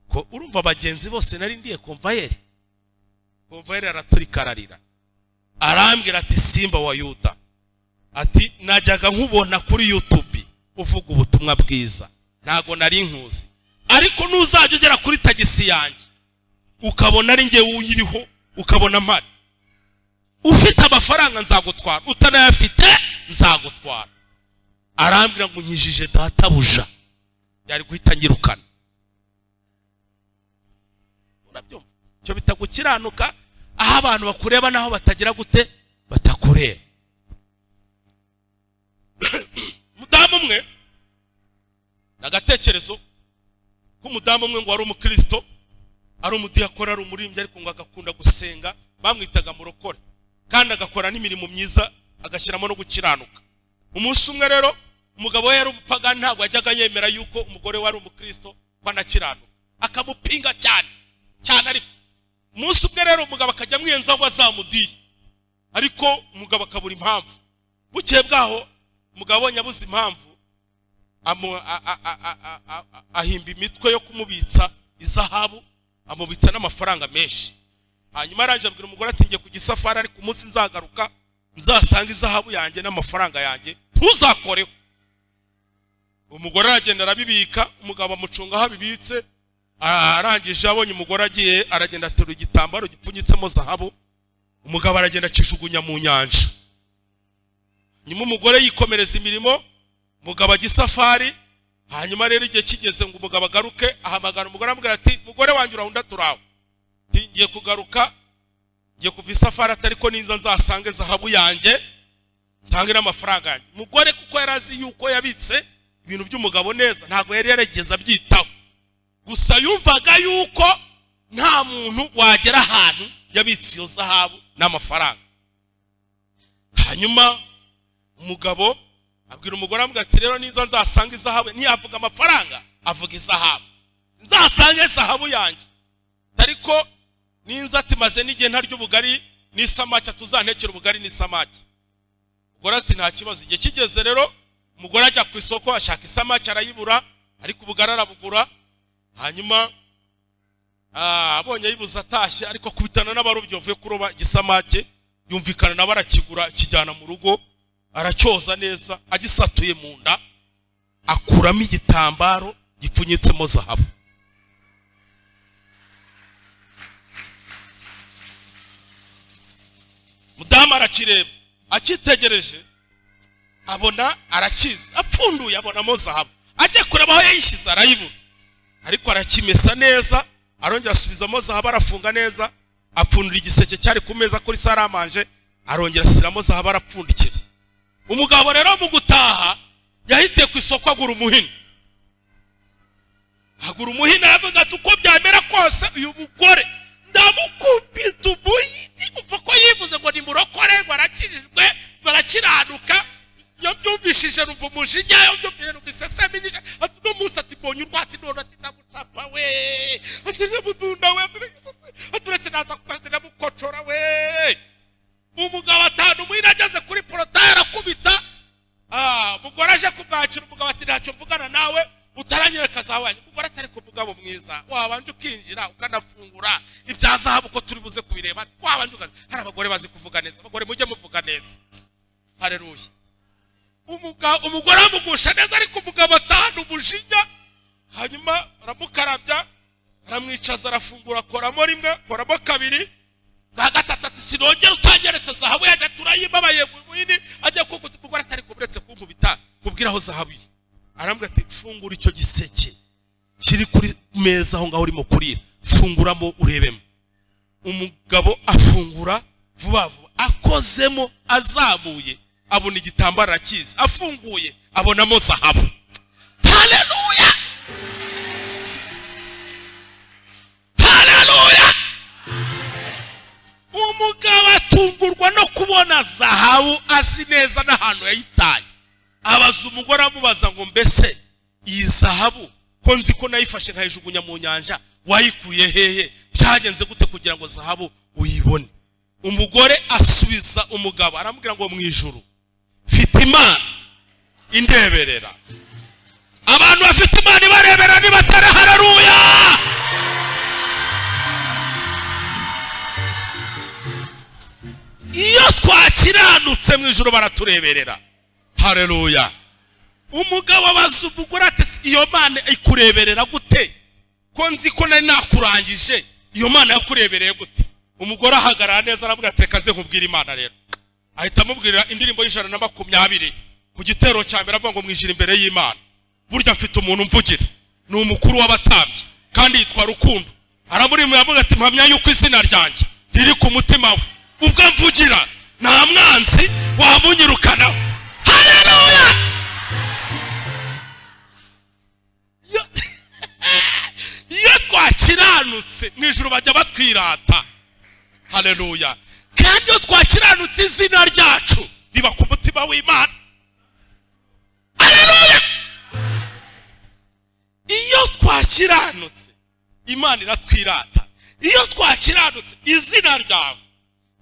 Ko urumva abagenzi bose nari ndiye konvoyeri. Konvoyeri araturikararira, arambwira ati Simba wa Yuda, ati najyaga nkubona kuri YouTube uvuga ubutumwa bwiza, ntago nari nkuzi, ariko nuzajya ugera kuri tagisi yanjye ukabona ari njye uyiriho, ukabona mpari, ufite amafaranga nzagutwara, utanayafite nzagutwara. Arambwira ngo nkijije databuja, yari guhita ngirukana. Urabyumva? Icyo bita gukiranuka, aho abantu bakureba naho batagira gute batakureba. Umudamu umwe, nagatekerezo k'umudamu umwe ngo wari umukristo, Ari umudiyakora, ari umurimbyi, ariko ngo agakunda gusenga, bamwitaga murokore, kandi agakora n'imirimo myiza, agashyiramo no gukiranuka. Umunsi umwe rero umugabo we yari umupagani, ntabwo yajyaga yemera yuko umugore we ari umukristo ko anakiranuka, akamupinga cyane cyane. Ariko umunsi umwe rero umugabo akajya amwiyenzaho ngo azamudiye, ariko umugabo akabura impamvu. Bukeye bwaho umugabo abonye abuze impamvu, ahimba imitwe yo kumubitsa izahabu, amubitsa n'amafaranga menshi. Hanyuma arangije abwira umugore ati ngiye ku gisafari, ariko umunsi nzagaruka nzasanga izahabu yanjye n'amafaranga yanjye, ntuzakoreho. Umugore aragenda arabibika, umugabo amucunga aho abibitse. Arangije abonye umugore agiye, aragenda aterura igitambaro gipfunyitsemo zahabu, umugabo aragenda akijugunya mu nyanja. Nyuma umugore yikomereza imirimo, umugabo ajya isafari. Hanyuma rero igihe kigeze ngo umugabo agaruke, ahamagara umugore amubwira ati mugore wanjye urahunda turaho, ati ngiye kugaruka, ngiye kuva isafari, atari ko ninza nzasange zahabu yanjye, nsange n'amafaranga yanjye. Umugore kuko yari azi yuko yabitse ibintu by'umugabo neza, ntabwo yari yarigeze abyitaho, gusa yumvaga yuko nta muntu wagera ahantu yabitse iyo zahabu n'amafaranga. Hanyuma umugabo abwira umugore amubwira ati rero ninza nzasanga izahabu, ntiyavuga amafaranga, avuga izahabu, nzasange zahabu yanjye, ariko ninza ati maze n'igihe ntarya ubugari n'isamaki, tuzantekera ubugari n'isamaki. Umugore ati nta kibazo. Igihe kigeze rero umugore ajya ku isoko ashaka isamaki arayibura, ariko ubugari arabugura. Hanyuma abonye ayibuze atashye, ariko akubitana n'abarobyi bavuye kuroba igisamaki, yumvikana nabo arakigura, akijyana mu rugo, aracyoza neza, agisatuye mu nda, akuramo igitambaro gipfunyitsemo zahabu. Mudamu arakireba, akitegereje, abona arakizi, apfunduye abonamo zahabu, ajya kureba aho yayishyize arayibura, ariko arakimesa neza, arongera asubizamo zahabu, arafunga neza, apfundura igiseke cyari ku meza kuri saramanje, arongera ashyiramo zahabu, arapfundikira. Umugabo rero mu gutaha yahitiye ku isoko agura umuhini, agura umuhini, aravuga ati uko byamera kose uyu mugore ndamukubita umuhini. Umva ko yivuze ngo ni murokore, ngo arakijijwe, barakiranuka. Iyo mbyumvishije numva umujinya, iyo mbyumvishije numva isesemi nyinshi. Ati uno munsi ati mbonye urwati none, ati ndamucapa we, ati ndamudunda we, ati uretse naza kuko ndamukocora we. Umugabo atanu umuhini ageze kuri porotaye arakubita. Umugore aje kumwakira, umugabo ati ntacyo mvugana nawe utaranyereka zahabu yanjye. Umugore atari ku mugabo mwiza, wabanje ukinjira ukanafungura ibya zahabu ko turi buze kubireba, wabanje ukaza. Hari abagore bazi kuvuga neza, abagore mujye muvuga neza. Haleluya. Umugore amugusha neza, ariko umugabo atanu umujinya. Hanyuma aramukarabya, aramwicaza, arafungura, akoramo rimwe, akoramo kabiri, bwa gatatu ati sinongera utanyeretse zahabu yanjye, turayibabaye muhini. Ajya kuko umugore atari kumuretse kunkubita, mubwira aho zahabu iri. Arambwira ati fungura icyo giseke kiri kuri meza aho ngaho urimo kurira, funguramo urebemo. Umugabo afungura vuba vuba, akozemo azamuye, abona igitambaro arakizi, afunguye abonamo zahabu. Haleluya, haleluya. Umugabo atungurwa no kubona zahabu, azi neza n'ahantu yayitaye. Abaza umugore amubaza ngo mbese iyi zahabu ko nzi ko nayifashe nkayijugunya mu nyanja, wayikuye hehe? Byagenze gute kugira ngo zahabu uyibone? Umugore asubiza umugabo aramubwira ngo mu ijuru mfite Imana indeberera. Abantu bafite Imana ibarebera nibatare haleluya. Iyo twakiranutse mu ijuru baratureberera. Haleluya. Umugabo abaza umugore ati iyo Mana ikureberera gute? Ko nzi ko nari nakurangije, iyo Mana yakurebereye gute? Umugore ahagarara neza aravuga ati reka nze nkubwire Imana rero. Ahita amubwira indirimbo y'120 ku gitero cya mbere, avuga ngo mwijira imbere y'Imana, burya mfite umuntu mvugira, ni umukuru w'abatambyi kandi yitwa Rukundo. Aramurimo avuga ati mpamya yuko izina ryanjye riri ku mutima we, ubwo mvugira nta mwanzi wamunyirukanaho. Haleluya. Iyo twakiranutse mu ijuru bajya batwirata. Haleluya. Kandi iyo twakiranutse izina ryacu riba ku mutima w'Imana. Haleluya. Iyo twakiranutse Imana iratwirata. Iyo twakiranutse izina ryawe,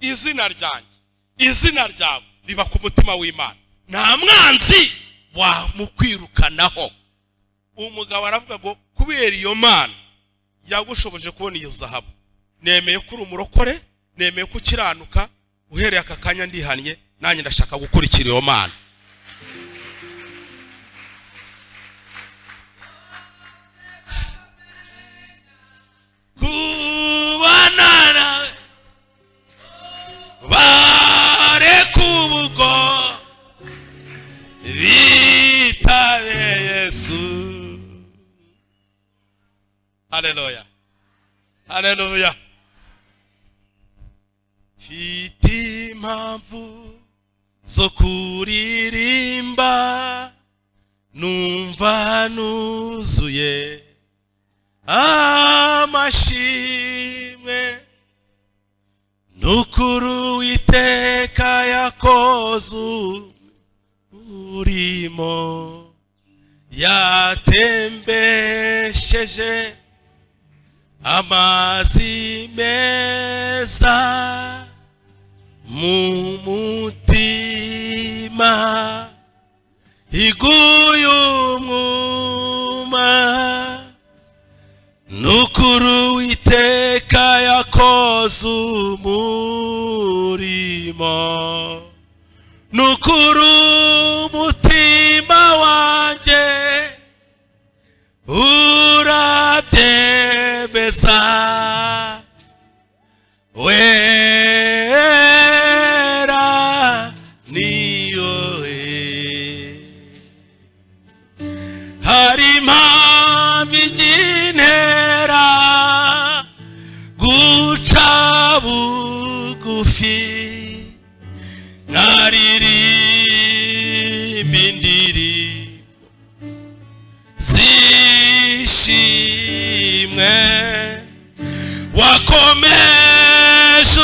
izina ryanjye, izina ryawe riba ku mutima w'Imana. Nta mwanzi wamukwirukanaho. Umugabo aravuga ngo kubera iyo Mana yagushoboje kubona iyo zahabu, nemeye ko uri umurokore, nemeye ko ukiranuka, uhereye aka kanya ndihannye, nanjye ndashaka gukurikira iyo Mana. Kubana nawe bareka ubugo bitabe Yesu. Haleluya. Haleluya. Mfite impamvu zo kuririmba, numva nuzuye amashimwe, nukuri Uwiteka yakoze umurimo, yatembesheje amazi meza mu mutima, iguye umwuma, nukuri Uwiteka yakoze umurimo, nukuri umutima wanjye urabyemeza, wera ni wowe. Hari impamvu igintera guca bugufi, nkaririmba indirimbo zishimwe, wakomeje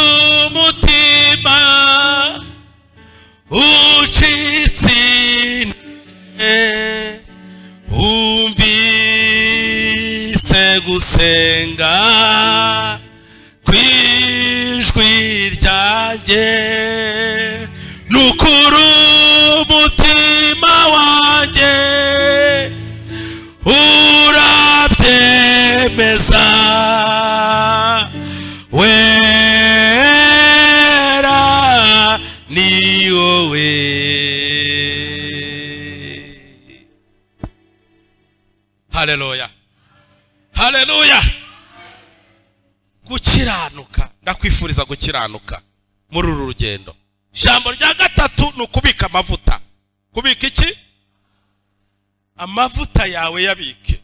umutima ucitse intege, wumvise gusenga kw'ijwi ryanjye, nukuri umutima wanjye urabyemeza, wera ni wowe. Haleluya. Haleluya. Gukiranuka, ndakwifuriza gukiranuka muri uru rugendo. Ijambo rya gatatu ni ukubika amavuta. Kubika iki? Amavuta yawe yabike.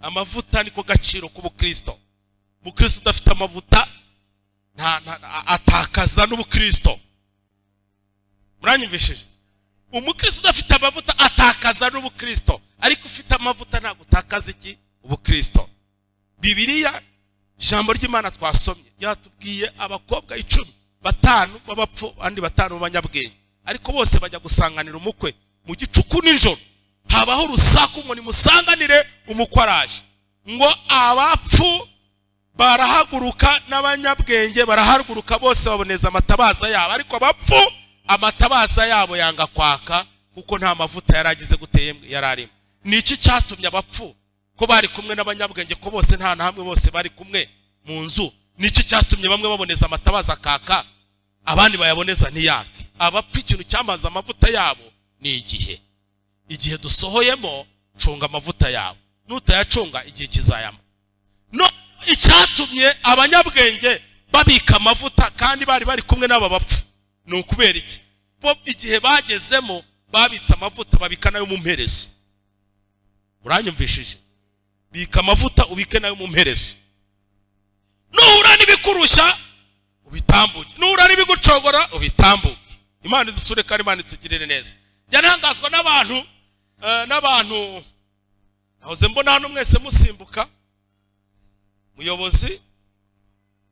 Amavuta niko gaciro k'ubukristo. Umukristo udafite amavuta atakaza n'ubukristo. Muranyumvishije? Umukristo udafite amavuta atakaza n'ubukristo, ariko ufite amavuta ntabwo utakaza iki? Ubukristo. Bibiliya, ijambo ry'Imana twasomye, yatubwiye abakobwa 10, 5 b'abapfu, abandi 5 b'abanyabwenge, ariko bose bajya gusanganira umukwe mu gicuku nijoro. Habaho urusaku ngo nimusanganire umukwe araje. Ngo abapfu barahaguruka n'abanyabwenge barahaguruka, bose baboneza amatabaza yabo, ariko abapfu amatabaza yabo yanga kwaka kuko nta mavuta yaragize guteye yararimo. Ni iki cyatumye abapfu ko bari kumwe n'abanyabwenge, ko bose nta na hamwe bose bari kumwe mu nzu? Ni iki cyatumye bamwe baboneza amatabaza kaka abandi bayaboneza ntiyake? Abapfu ikintu cyamaze amavuta yabo ni igihe. Igihe dusohoyemo, cunga amavuta yawe, nutayacunga igihe kizayama. No icyatumye abanyabwenge babika amavuta kandi bari bari kumwe n'aba bapfu ni ukubera iki? Bo igihe bagezemo babitse amavuta, babika nayo mu mperezo. Uranyumvishije? Bika amavuta ubike nayo mu mperezo. Nuhura n'ibikurushya ubitambuke, nuhura n'ibigucogora ubitambuke. Imana idusure kandi Imana itugirire neza. Njya ntangazwa n'abantu n'abantu nahoze mbona hano mwese musimbuka. Muyobozi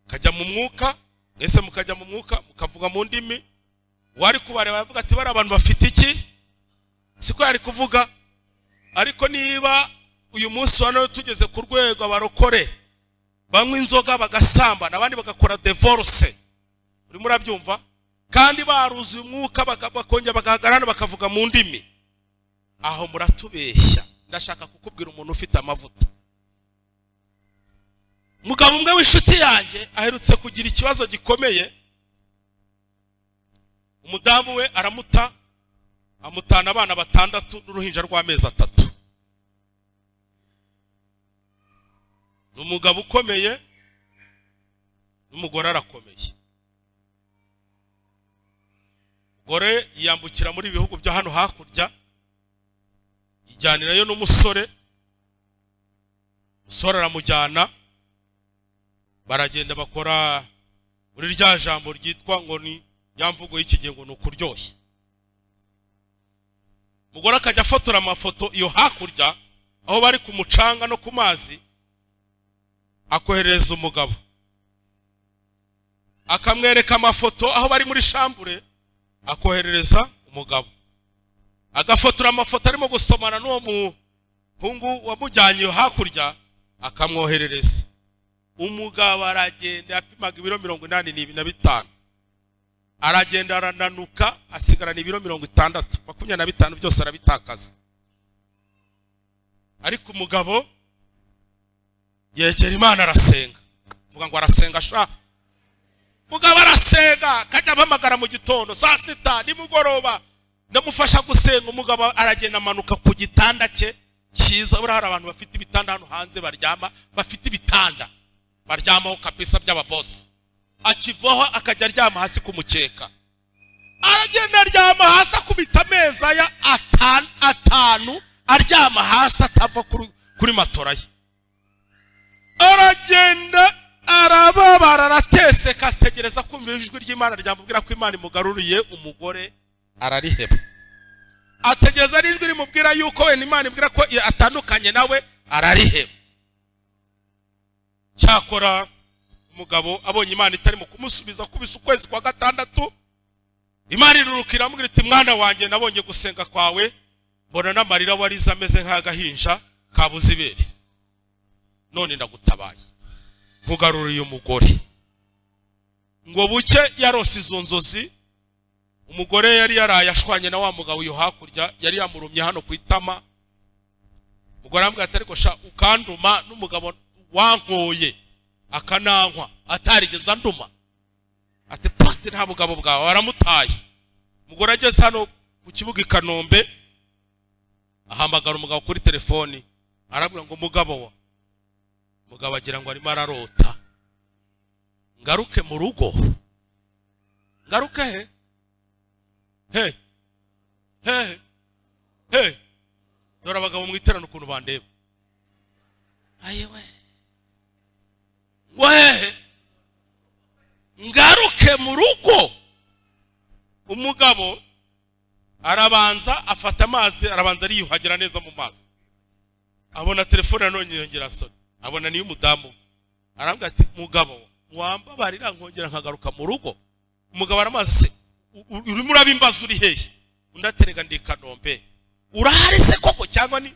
kajya mu mwuka, mwese mukajya mu mwuka, mukavuga mu ndimi. Wari kubareba avuga ati bari abantu bafite iki? Siko yari kuvuga. Ariko niba uyu munsi wa none tugeze ku rwego abarokore banywa inzoga bagasambana, abandi bagakora divorce, urimo urabyumva, kandi baruzuye umwuka bakongera bagahagarara bakavuga mu ndimi, aho muratubeshya. Ndashaka kukubwira umuntu ufite amavuta. Mugabo umwe w'inshuti yanjye aherutse kugira ikibazo gikomeye. Umudamu we aramuta, amutana abana 6 n'uruhinja rw'amezi 3. N'umugabo ukomeye, n'umugore arakomeye. Umugore yambukira muri bihugu byo hano hakurya, ijyanirayo n'umusore. Umusore aramujyana, baragenda bakora muri rya jambo ryitwa ngo ni ya mvugo y'iki gihe ngo ni ukuryoshya. Umugore akajya afotora amafoto iyo hakurya aho bari ku mucanga no ku mazi, akoherereza umugabo, akamwereka amafoto aho bari muri shambure, akoherereza umugabo, agafotora amafoto arimo gusomana n'uwo muhungu wamujyanye iyo hakurya, akamwoherereza. Umugabo aragenda, yapimaga ibiro 85, aragenda arananuka, asigarana ibiro 60, 25 byose arabitakaza. Ariko umugabo yegera Imana arasenga. Vuga ngo arasenga sha. Mugabo arasenga, kajya ampamagara mu gitondo, saa 6 nimugoroba, ndamufasha gusenga. Umugabo aragenda amanuka ku gitanda cye cyiza. Buriya hari abantu bafite ibitanda hano hanze baryama, bafite ibitanda baryamaho kabisa by'ababosi. Akivaho akajya aryama hasi ku mukeka. Aragenda aryama hasi, akubita ameza ya 5, aryama hasi atava kuri matora ye. Aragenda arababara, arateseka, ategereza kumva ijwi ry'Imana ryamubwira ko Imana imugaruriye umugore, arariheba. Ategereza n'ijwi rimubwira yuko wenda Imana ibwira ko atandukanye nawe, arariheba. Cyakora umugabo abonye Imana itarimo kumusubiza, kubisa ukwezi kwa 6, Imana irurukira amubwira iti mwana wanjye, nabonye gusenga kwawe, mbona n'amarira warize ameze nk'agahinja kabuze ibere, none ndagutabaye, nkugaruriye umugore. Ngo buke yarose izo nzozi. Umugore yari yaraye ashwanye na wa mugabo uyu hakurya, yari yamurumye hano ku itama. Umugore aramubwira ati ariko sha ukanduma n'umugabo wankoye akanankwa atarigeze anduma, ati pati nta mugabo bwawe, aramutaye. Umugore ageze hano ku kibuga i Kanombe, ahamagara umugabo kuri telefoni, arabwira ngo mugabo wa. Umugabo agira ngo arimo ararota. Ngaruke mu rugo. Ngaruke he? He? He? He? Dore abagabo mwiterana ukuntu bandeba. Ayewe. We ngaruke mu rugo. Umugabo arabanza afata amazi, arabanza ariyuhagira neza mu mazi. Abona telefone nanone yongera asona, abona niyo umudamu. Arambwira ati mugabo wambabarira nkongera nkagaruka mu rugo. Umugabo aramaze se urimo urabimbaza uri hehe? Undi aterega ndi Kanombe. Urahari se koko cyangwa ni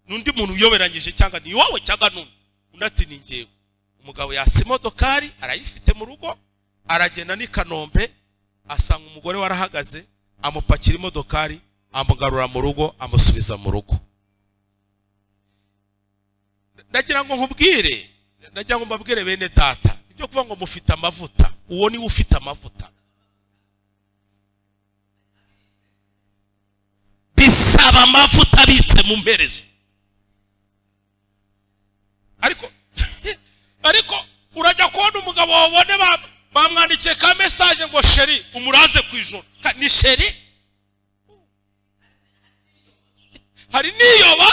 nundi muntu uyoberanyije, cyangwa ni wowe cyangwa nundi? Undi ati ni njyewe. Umugabo yatse imodokari arayifite mu rugo, aragenda ni Kanombe, asanga umugore warahagaze, amupakira imodokari, amugarura mu rugo, amusubiza mu rugo. Ndagira ngo nkubwire, ndagira ngo mbabwire bene data, ibyo kuvuga ngo mufite amavuta, uwo ni ufite amavuta. Bisaba amavuta abitse mu mperezo. Ariko urajya kubona umugabo wabone bamwandikiye ka message ngo sheri umuraze ku ijoro. Ni sheri? Hari niyoba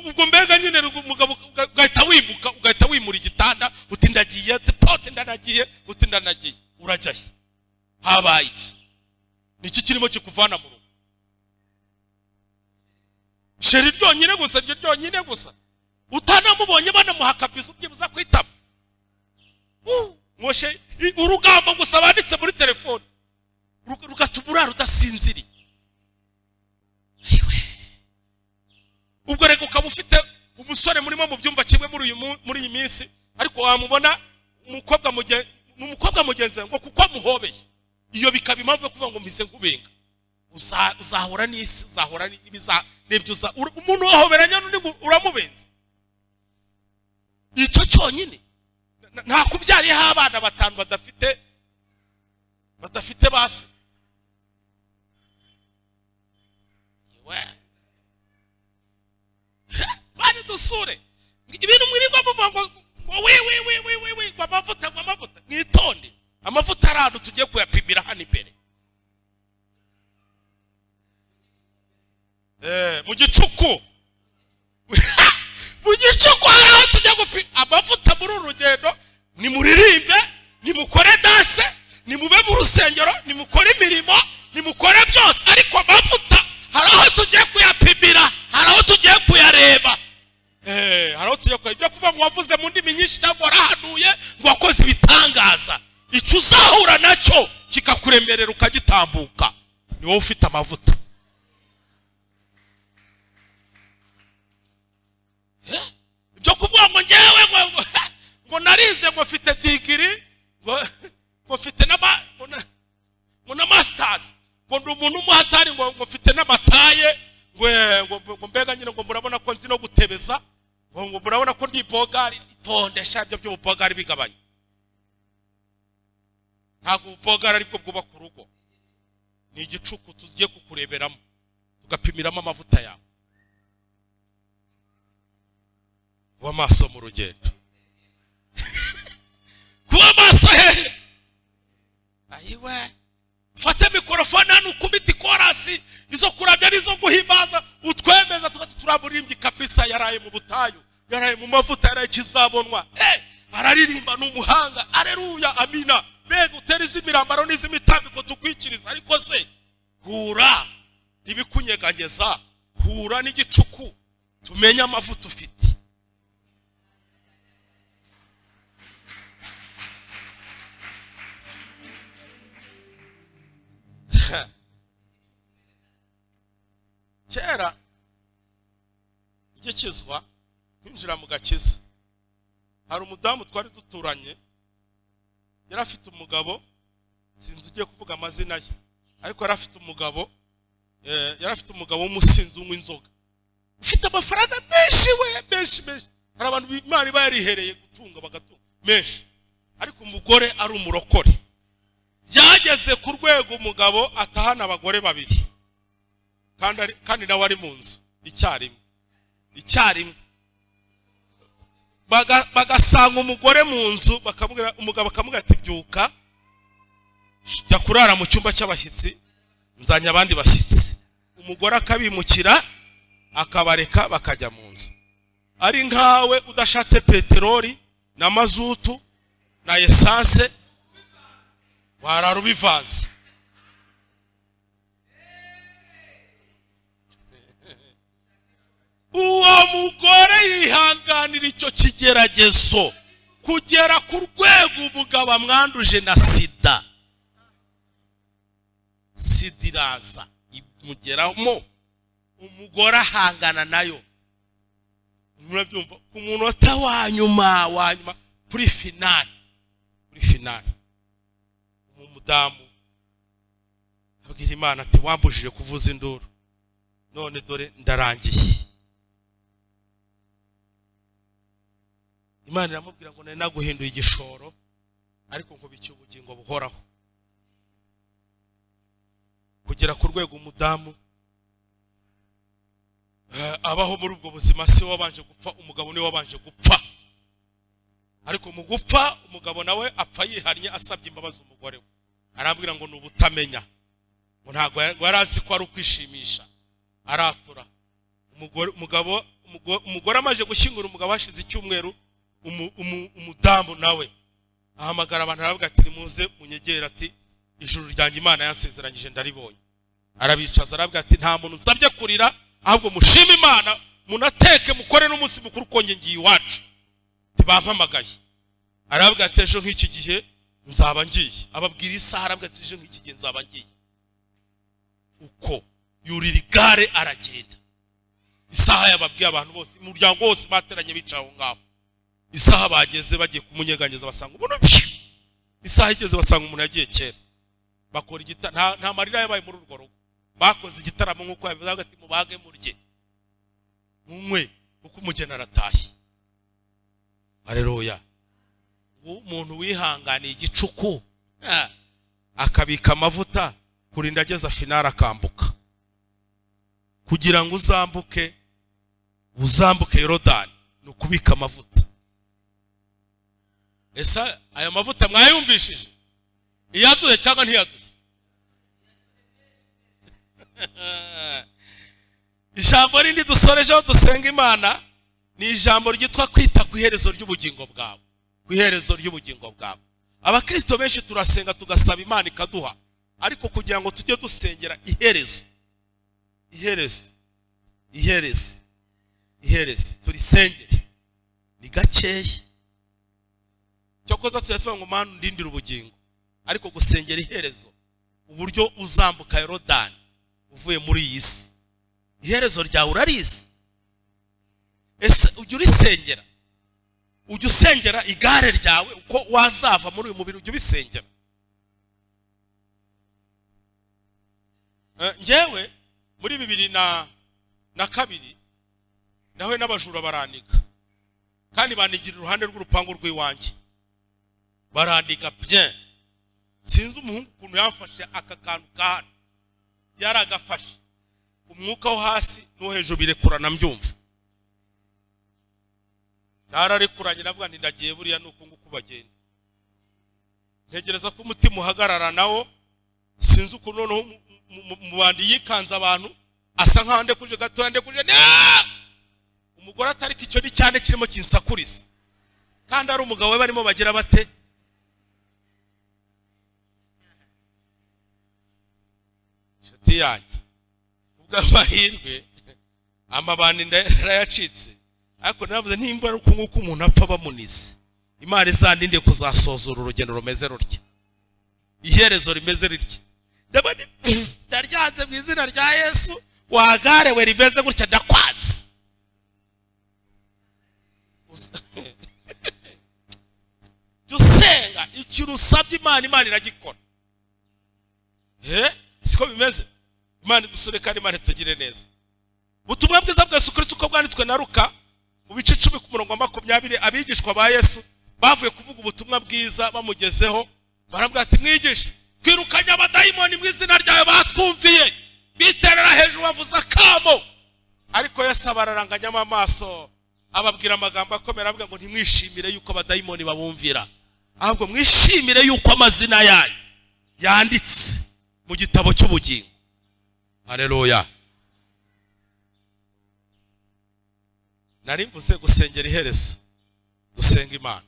ubwo mbega nyine umugabo ugahita wimuka, ugahita wimura igitanda, uti ndagiye, uti ndanagiye, uti ndanagiye. Urajyaye. Habaye iki? Niki kirimo kikuvana mu rugo? Sheri ryonyine gusa, ryo ryonyine gusa. Utanamubonye banamuha kabizo byibuza kwitaba. Mwoshe urugambo gusa banditse muri telefone rugatuma urara udasinziriye. Ubwo rego ukaba ufite umusore murimo mu byumva kimwe muri iyi minsi, ariko wamubona umukobwa mugenzi ngo kuko amuhobeye, iyo bikaba impamvu yo kuvuga ngo mpise nkubenga. Uzahora n'isi, uzahora n'ibyo umuntu wahoberanye n'undi uramubenza. Icyo cyonyine nta kubyariyeho abana 5 badafite base. Bari dusure ibintu mwirirwa muvuga ngo we we we we we we ngo amavuta, ngo amavuta. Mwitonde, amavuta arantu tugiye kuyapimira hano imbere. Mu gicuku, mu gicuku hari aho tujya gupima amavuta muri uru rugendo. Nimuririmbe, nimukore danse, nimube mu rusengero, nimukore imirimo, nimukore byose, ariko amavuta hari aho tugiye kuyapimira, hari aho tugiye kuyareba. Hari aho tugiye kuyareba. Ibyo kuvuga ngo wavuze mu ndimi nyinshi cyangwa warahanuye ngo wakoze ibitangaza, icyo uzahura nacyo kikakuremerera ukagitambuka, ni wowe ufite amavuta. Ibyo kuvuga ngo ngewe ngo narize ngo mfite degree, ngo mfite na masters, ngo ndi umuntu umuhatari, ngo mfite n'amataye, ngo mbega nyine ngo murabona ko nzi no gutebeza, ngo murabona ko ndi bogari. Itondesha ibyo by'ububogari bigabanya. Ntabwo ububogari aribwo bwubaka urugo, ni igicuku tugiye kukureberamo tugapimiramo amavuta yawe. Kuba amaso mu rugendo, kuba amaso hehe? Ayiwe, fate mikorofone hano ukubita ikorasi izo kurabya n'izo guhimbaza, utwemeza tukati turamurimbyi kabisa, yaraye mu butayu, yaraye mu mavuta, yaraye kizabonwa. Araririmba n'umuhanga, aleluya, amina. Mbega utera iz'imirambaro n'iz'imitambiko tukwikiriza, ariko se hura n'ibikunyeganyeza, hura n'igicuku, tumenye amavuta ufite. Kera ngikizwa nkinjira mu gakiza, hari umudamu twari duturanye, yari afite umugabo, sinzi ugiye kuvuga amazina ye, ariko yari afite umugabo, yari afite umugabo w'umusinzi unywa inzoga, ufite amafaranga menshi, we menshi menshi. Hari abantu Imana iba yarihereye gutunga bagatunga menshi, ariko umugore ari umurokore. Byageze ku rwego umugabo atahana abagore babiri, kandi nawe ari mu nzu icyarimwe. Bagasanga umugore mu nzu, bakamubwira, umugabo akamubwira ati byuka jya kurara mu cyumba cy'abashyitsi, nzanye abandi bashyitsi. Umugore akabimukira akabareka bakajya mu nzu. Ari nkawe udashatse peteroli na mazutu na esanse, warara ubivanze. Uwo mugore yihanganira icyo kigeragezo kugera ku rwego umugabo amwanduje na sida. Sida iraza imugeramo, umugore ahangana nayo. Murabyumva, ku munota wa nyuma kuri finale, umudamu abwira Imana ati wambujije kuvuza induru, none dore ndarangiye. Imana iramubwira ngo nari naguhinduye igishoro, ariko nkubikiye ubugingo buhoraho. Kugera ku rwego umudamu abaho muri ubwo buzima, si wabanje gupfa, umugabo niwe wabanje gupfa. Ariko mu gupfa umugabo nawe apfa yihannye, asabye imbabazi umugore we. Arambwira ngo ni ubutamenya, ngo ntabwo yari azi ko ari ukwishimisha, aratura. Umugore amaze gushyingura umugabo hashize icyumweru, umudamu nawe ahamagara abantu aravuga ati nimuze munyegere, ati ijuru ryanjye Imana yansezeranyije ndaribonye. Arabicaza aravuga ati nta muntu nsabye kurira, ahubwo mushime Imana Munateke mukore n'umunsi mukuru konge ngiye iwacu. Tibampamagaye. Arabwira ati ejo nk'iki gihe nzaba ngiye. Ababwira isaha arabwira ati ejo nk'iki gihe nzaba ngiye. Uko yurira igare aragenda. Isaha yababwiye abantu bose, umuryango wose bateranye bicaye aho ngaho. Isaha bageze bagiye kumunyeganyeza basanga umuntu. Isaha igeze basanga umuntu yagiye kera. Bakora igita nta marira yabaye muri urwo rugo. Bakoze igitaramo nkuko yabivuze ati mubage murye, munywe kuko umugeni aratashye. Haleluya. Umuntu wihanganiye igicuku akabika amavuta kurinda ageza finale akambuka. Kugira ngo uzambuke Yorodani ni ukubika amavuta. Ese aya mavuta mwayumvishije? Iyaduhe cyangwa ntiyaduhe? Ijambo rindi dusorejeho dusenga Imana ni ijambo ryitwa kwita ku iherezo ry'ubugingo bwawe. Ku iherezo ry'ubugingo bwawe. Abakristo benshi turasenga tugasaba Imana ikaduha, ariko kugira ngo tujye dusengera iherezo, iherezo, iherezo, iherezo turisengere ni gakeya. Cyokoza tujya tuvuga ngo Mana undindire ubugingo, ariko gusengera iherezo, uburyo uzambuka Yorodani uvuye muri iyi si, iherezo ryawe urarizi. Ese ujya urisengera? Ujya usengera igare ryawe uko wazava muri uyu mubiri? Ujya ubisengera? Njyewe muri 2002 nawe n'abajura baraniga, kandi banigira iruhande rw'urupangu rw'iwanjye, baraniga bien. Sinzi umuhungu ukuntu yamfashe aka kantu ka hano, yaragafashe umwuka wo hasi no hejuru birekurana mbyumva. Cyararekuranye navuga nti ndagiye buriya nuko nguko bagenda. Ntegereza ko umutima uhagarara nawo, sinzi ukuntu noneho mu bandi yikanze abantu asa nkaho ndekuje gatoya ndekuje. Umugore atariko icyo ni cyane kirimo kinsakuriza, kandi ari umugabo we barimo bagira bate. Inshuti yanjye ubw'amahirwe amabandi yarayacitse, ariko navuze nimba ari uko nguko umuntu apfa bamunize, Imana izandinde kuzasozura urugendo rumeze rutya, iherezo rimeze ritya. Ndabona ndaryanze mu izina rya Yesu, wagarewe rimeze gutya ndakwanze. Dusenga ikintu usabye Imana, Imana iragikora. Siko bimeze. Imana idusure kandi Imana itugire neza. Ubutumwa bwiza bwa Yesu Kristo uko bwanditswe na Luka mu bice 10 ku murongo wa 20, abigishwa ba Yesu bavuye kuvuga ubutumwa bwiza bamugezeho, barambwira ati mwigisha, twirukanye abadayimoni mu izina ryawe batwumviye, biterera hejuru bavuza akamo. Ariko Yesu abararanganyamo amaso, ababwira amagambo akomera, avuga ngo ntimwishimire yuko abadayimoni babumvira, ahubwo mwishimire yuko amazina yanyu yanditse mu gitabo cy'ubugingo. Haleluya. Nari mvuze gusengera iherezo. Dusenga Imana,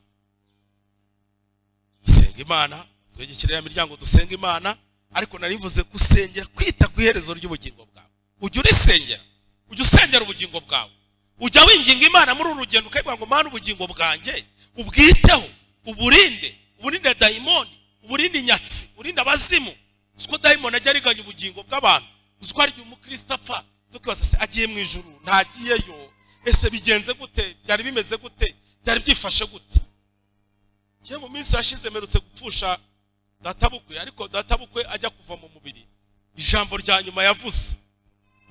dusenga Imana, twegekire ya miryango dusenga Imana, ariko nari mvuze gusengera kwita ku iherezo ry'ubugingo bwawe. Ujya urisengera, ujya usengera ubugingo bwawe, ujya winginga Imana muri uru rugendo ukayibwira ngo Mana ubugingo bwanjye ubwiteho, uburinde, uburinde dayimoni, uburinde inyatsi, urinde abazimu. Uko dayimoni ajya ariganya ubugingo bw'abantu, uko ari igihe umukristo apfa tukibaza se agiye mu ijuru ntagiyeyo, ese bigenze gute, byari bimeze gute, byari byifashe gute? Njye mu minsi yashize merutse gupfusha databukwe, ariko databukwe ajya kuva mu mubiri, ijambo rya nyuma yavuze,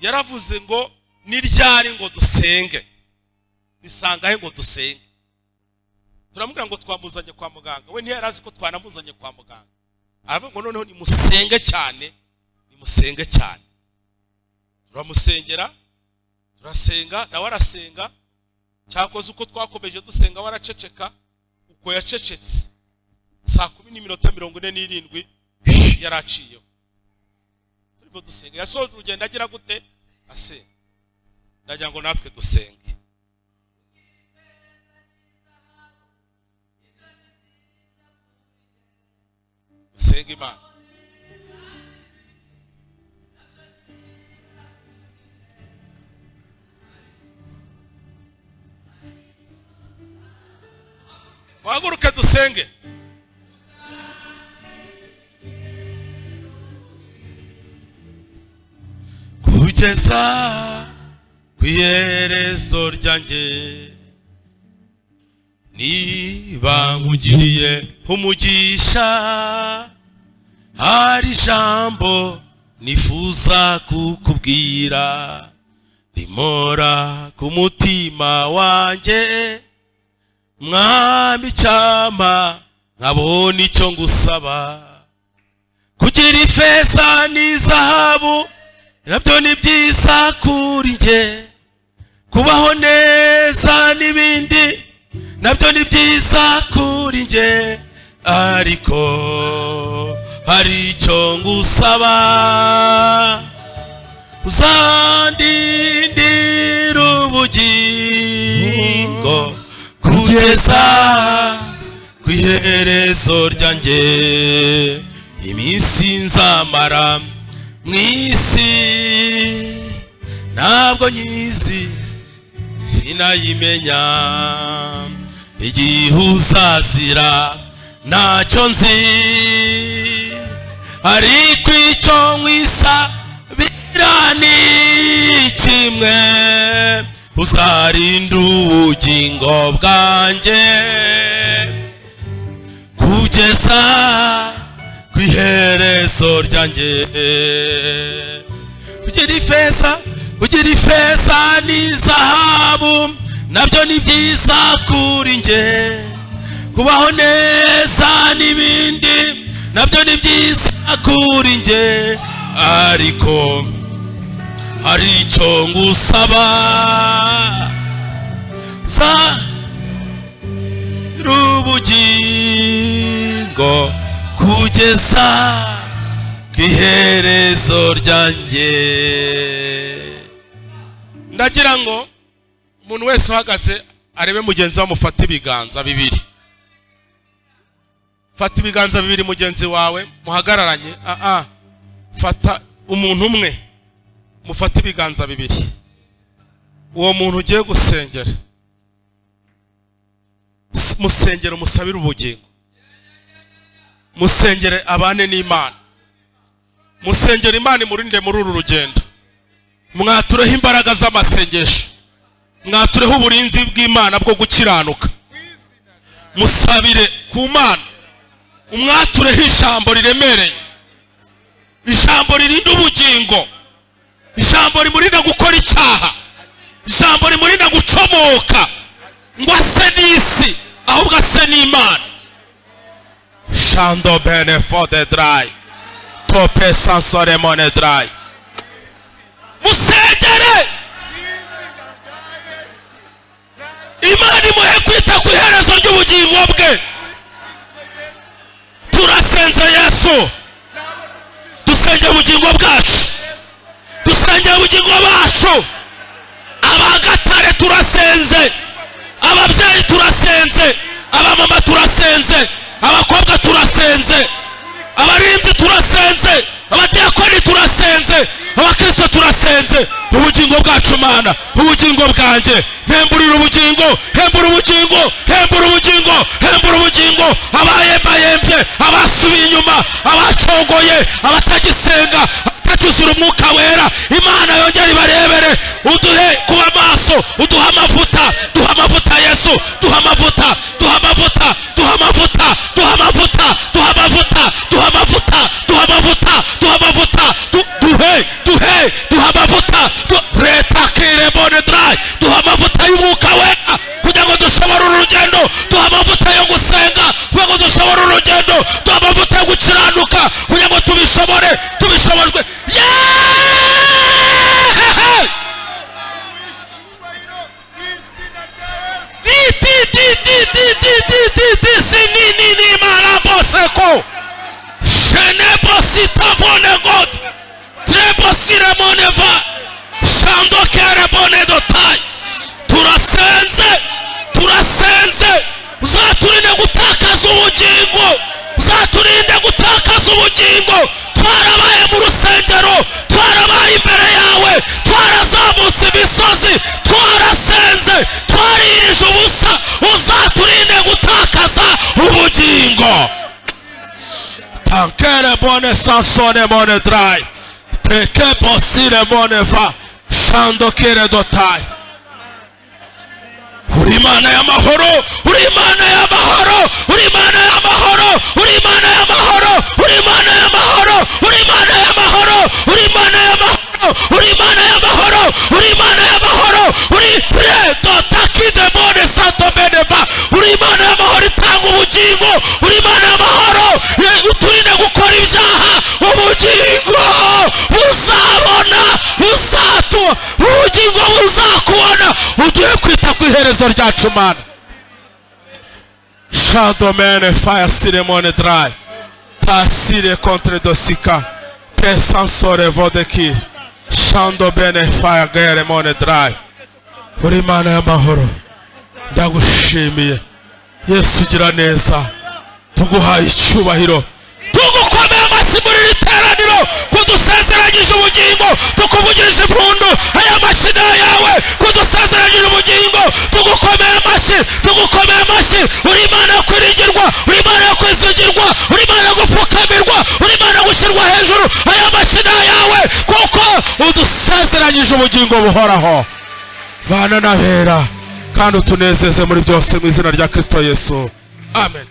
yaravuze ngo ni ryari ngo dusenge, nisangahe ngo dusenge. Turamubwira ngo twamuzanye kwa muganga, we ntiyari azi ko twanamuzanye kwa muganga. Aravuga ngo noneho nimusenge cyane, nimusenge cyane. Turamusengera, turasenga, nawe arasenga. Cyakoze uko twakomeje dusenga waraceceka, uko yacecetse saa 10:47 yaraciyeho. Turimo dusenga, yasoje urugendo agira gute? Asenga. Ndagira ngo natwe dusenge. Dusenga Imana. Muhaguruke dusenge. Kugeza ku iherezo ryanjye, niba nkugiriye umugisha, hari ijambo nifuza kukubwira, rimora ku mutima wanjye. Mwami cyama nkabona icyo ngusaba, kugira ifeza n'izahabu nabyo ni byiza kuri njye, kubaho neza n'ibindi nabyo ni byiza kuri njye, ariko hari icyo ngusaba, uzandindira ubugingo kugeza ku iherezo ryanjye. Iminsi nzamara mu isi ntabwo nyizi, sinayimenya, igihe uzazira ntacyo nzi, ariko icyo nkwisabira ni kimwe, uzarinda ubugingo bwanjye kugeza ku iherezo ryanjye. Kugira ifeza n'izahabu nabyo ni byiza kuri njye, kubaho neza n'ibindi nabyo ni byiza kuri njye, ariko hari icyo ngusaba, ubugingo kugeza ku iherezo ryanjye. Ndagira ngo umuntu wese uhagaze arebe mugenzi we, amufate ibiganza bibiri. Fata ibiganza bibiri mugenzi wawe muhagararanye. Fata umuntu umwe mufate ibiganza bibiri. Uwo muntu ugiye gusengera, musengere, umusabire ubugingo, musengere abane n'Imana, musengere Imana imurinde muri uru rugendo. Mwatureho imbaraga z'amasengesho, mwatureho uburinzi bw'Imana bwo gukiranuka, musabire ku Mana, umwatureho ijambo riremereye, ijambo ririnda ubugingo, ijambo rimurinda gukora icyaha, ijambo rimurinda gucomoka ngo ase n'isi ahubwo ase n'Imana. Shando bene fode dry tope sansore mone dry. Musengere Imana imuhe kwita ku iherezo ry'ubugingo bwe. Turasenze Yesu, dusengera ubugingo bwacu, dusengera ubugingo bacu. Abagatare turasenze, ababyeyi turasenze, abamama turasenze, abakobwa turasenze, abaririmbyi turasenze, abadiyakoni turasenze, abakristo turasenze. Ubugingo bwacu Mana, ubugingo bwanjye, hemburira ubugingo, hembura ubugingo, hembura ubugingo, hembura ubugingo. Abayembayembye, abasubiye inyuma, abacongoye, abatagisenga, abatakizura umwuka wera, Imana yongera ibarebere. Uduhe kuba maso, uduha amavuta, duha amavuta Yesu, duha amavuta, duha amavuta, duha amavuta, duha amavuta, duha amavuta, duha amavuta, duha amavuta, duha amavuta, duhe, duhe, duha amavuta, leta kirebone dry, duha amavuta y'umwuka wera kugira ngo dushobore urugendo, duha amavuta yo gusenga kugira ngo dushobore urugendo, duha amavuta yo gukiranuka kugira ngo tubishobore, tubishobojwe. Turasenze, turasenze, uzaturinde gutakaza ubugingo, uzaturinde gutakaza ubugingo. Twarabaye mu rusengero, twarabaye imbere yawe, twarazamutse imisozi, twarasenze, twaririje ubusa. Uzaturinde gutakaza Ubugingo. Tankere bone sansone bone dry. Teke bosire bone va. Shando kere dotai. Uri Imana y'amahoro, uri Imana y'amahoro, uri Imana y'amahoro, uri Imana y'amahoro, uri Imana y'amahoro, uri Imana y'amahoro, uri Imana y'amahoro, uri Imana y'amahoro, uri Imana y'amahoro, uri preto takide bone santo beneva, uri Imana y'amahoro itanga ubugingo, uri Imana y'amahoro uturinde gukora ibyaha, ubugingo buzabona, buzatu, ubugingo buzakubona, ugiye kwita ku iherezo ryacu Mana. Shadomene fire ceremony dry. Tasire contre dosika. Pesansore vodeki. Shando bene fire gere mone dry. Uri Imana y'amahoro, ndagushimiye Yesu, ugira neza, tuguhaye icyubahiro, tugukomeye amashyi muri iri teraniro, kudusezeranyije ubugingo, tukuvugirije impundu, aya mashyi ni ayawe, kudusezeranyije ubugingo, tugukomeye amashyi, tugukomeye amashyi. Uri Imana yo kwiringirwa, uri Imana yo kwizigirwa, uri Imana yo gupfukamirwa, uri Imana yo gushyirwa hejuru, aya mashyi ni ayawe, kuko udusezeranyije ubugingo buhoraho. Bana n'abera kandi utunezeze muri byose mu izina rya Kristo Yesu, amen.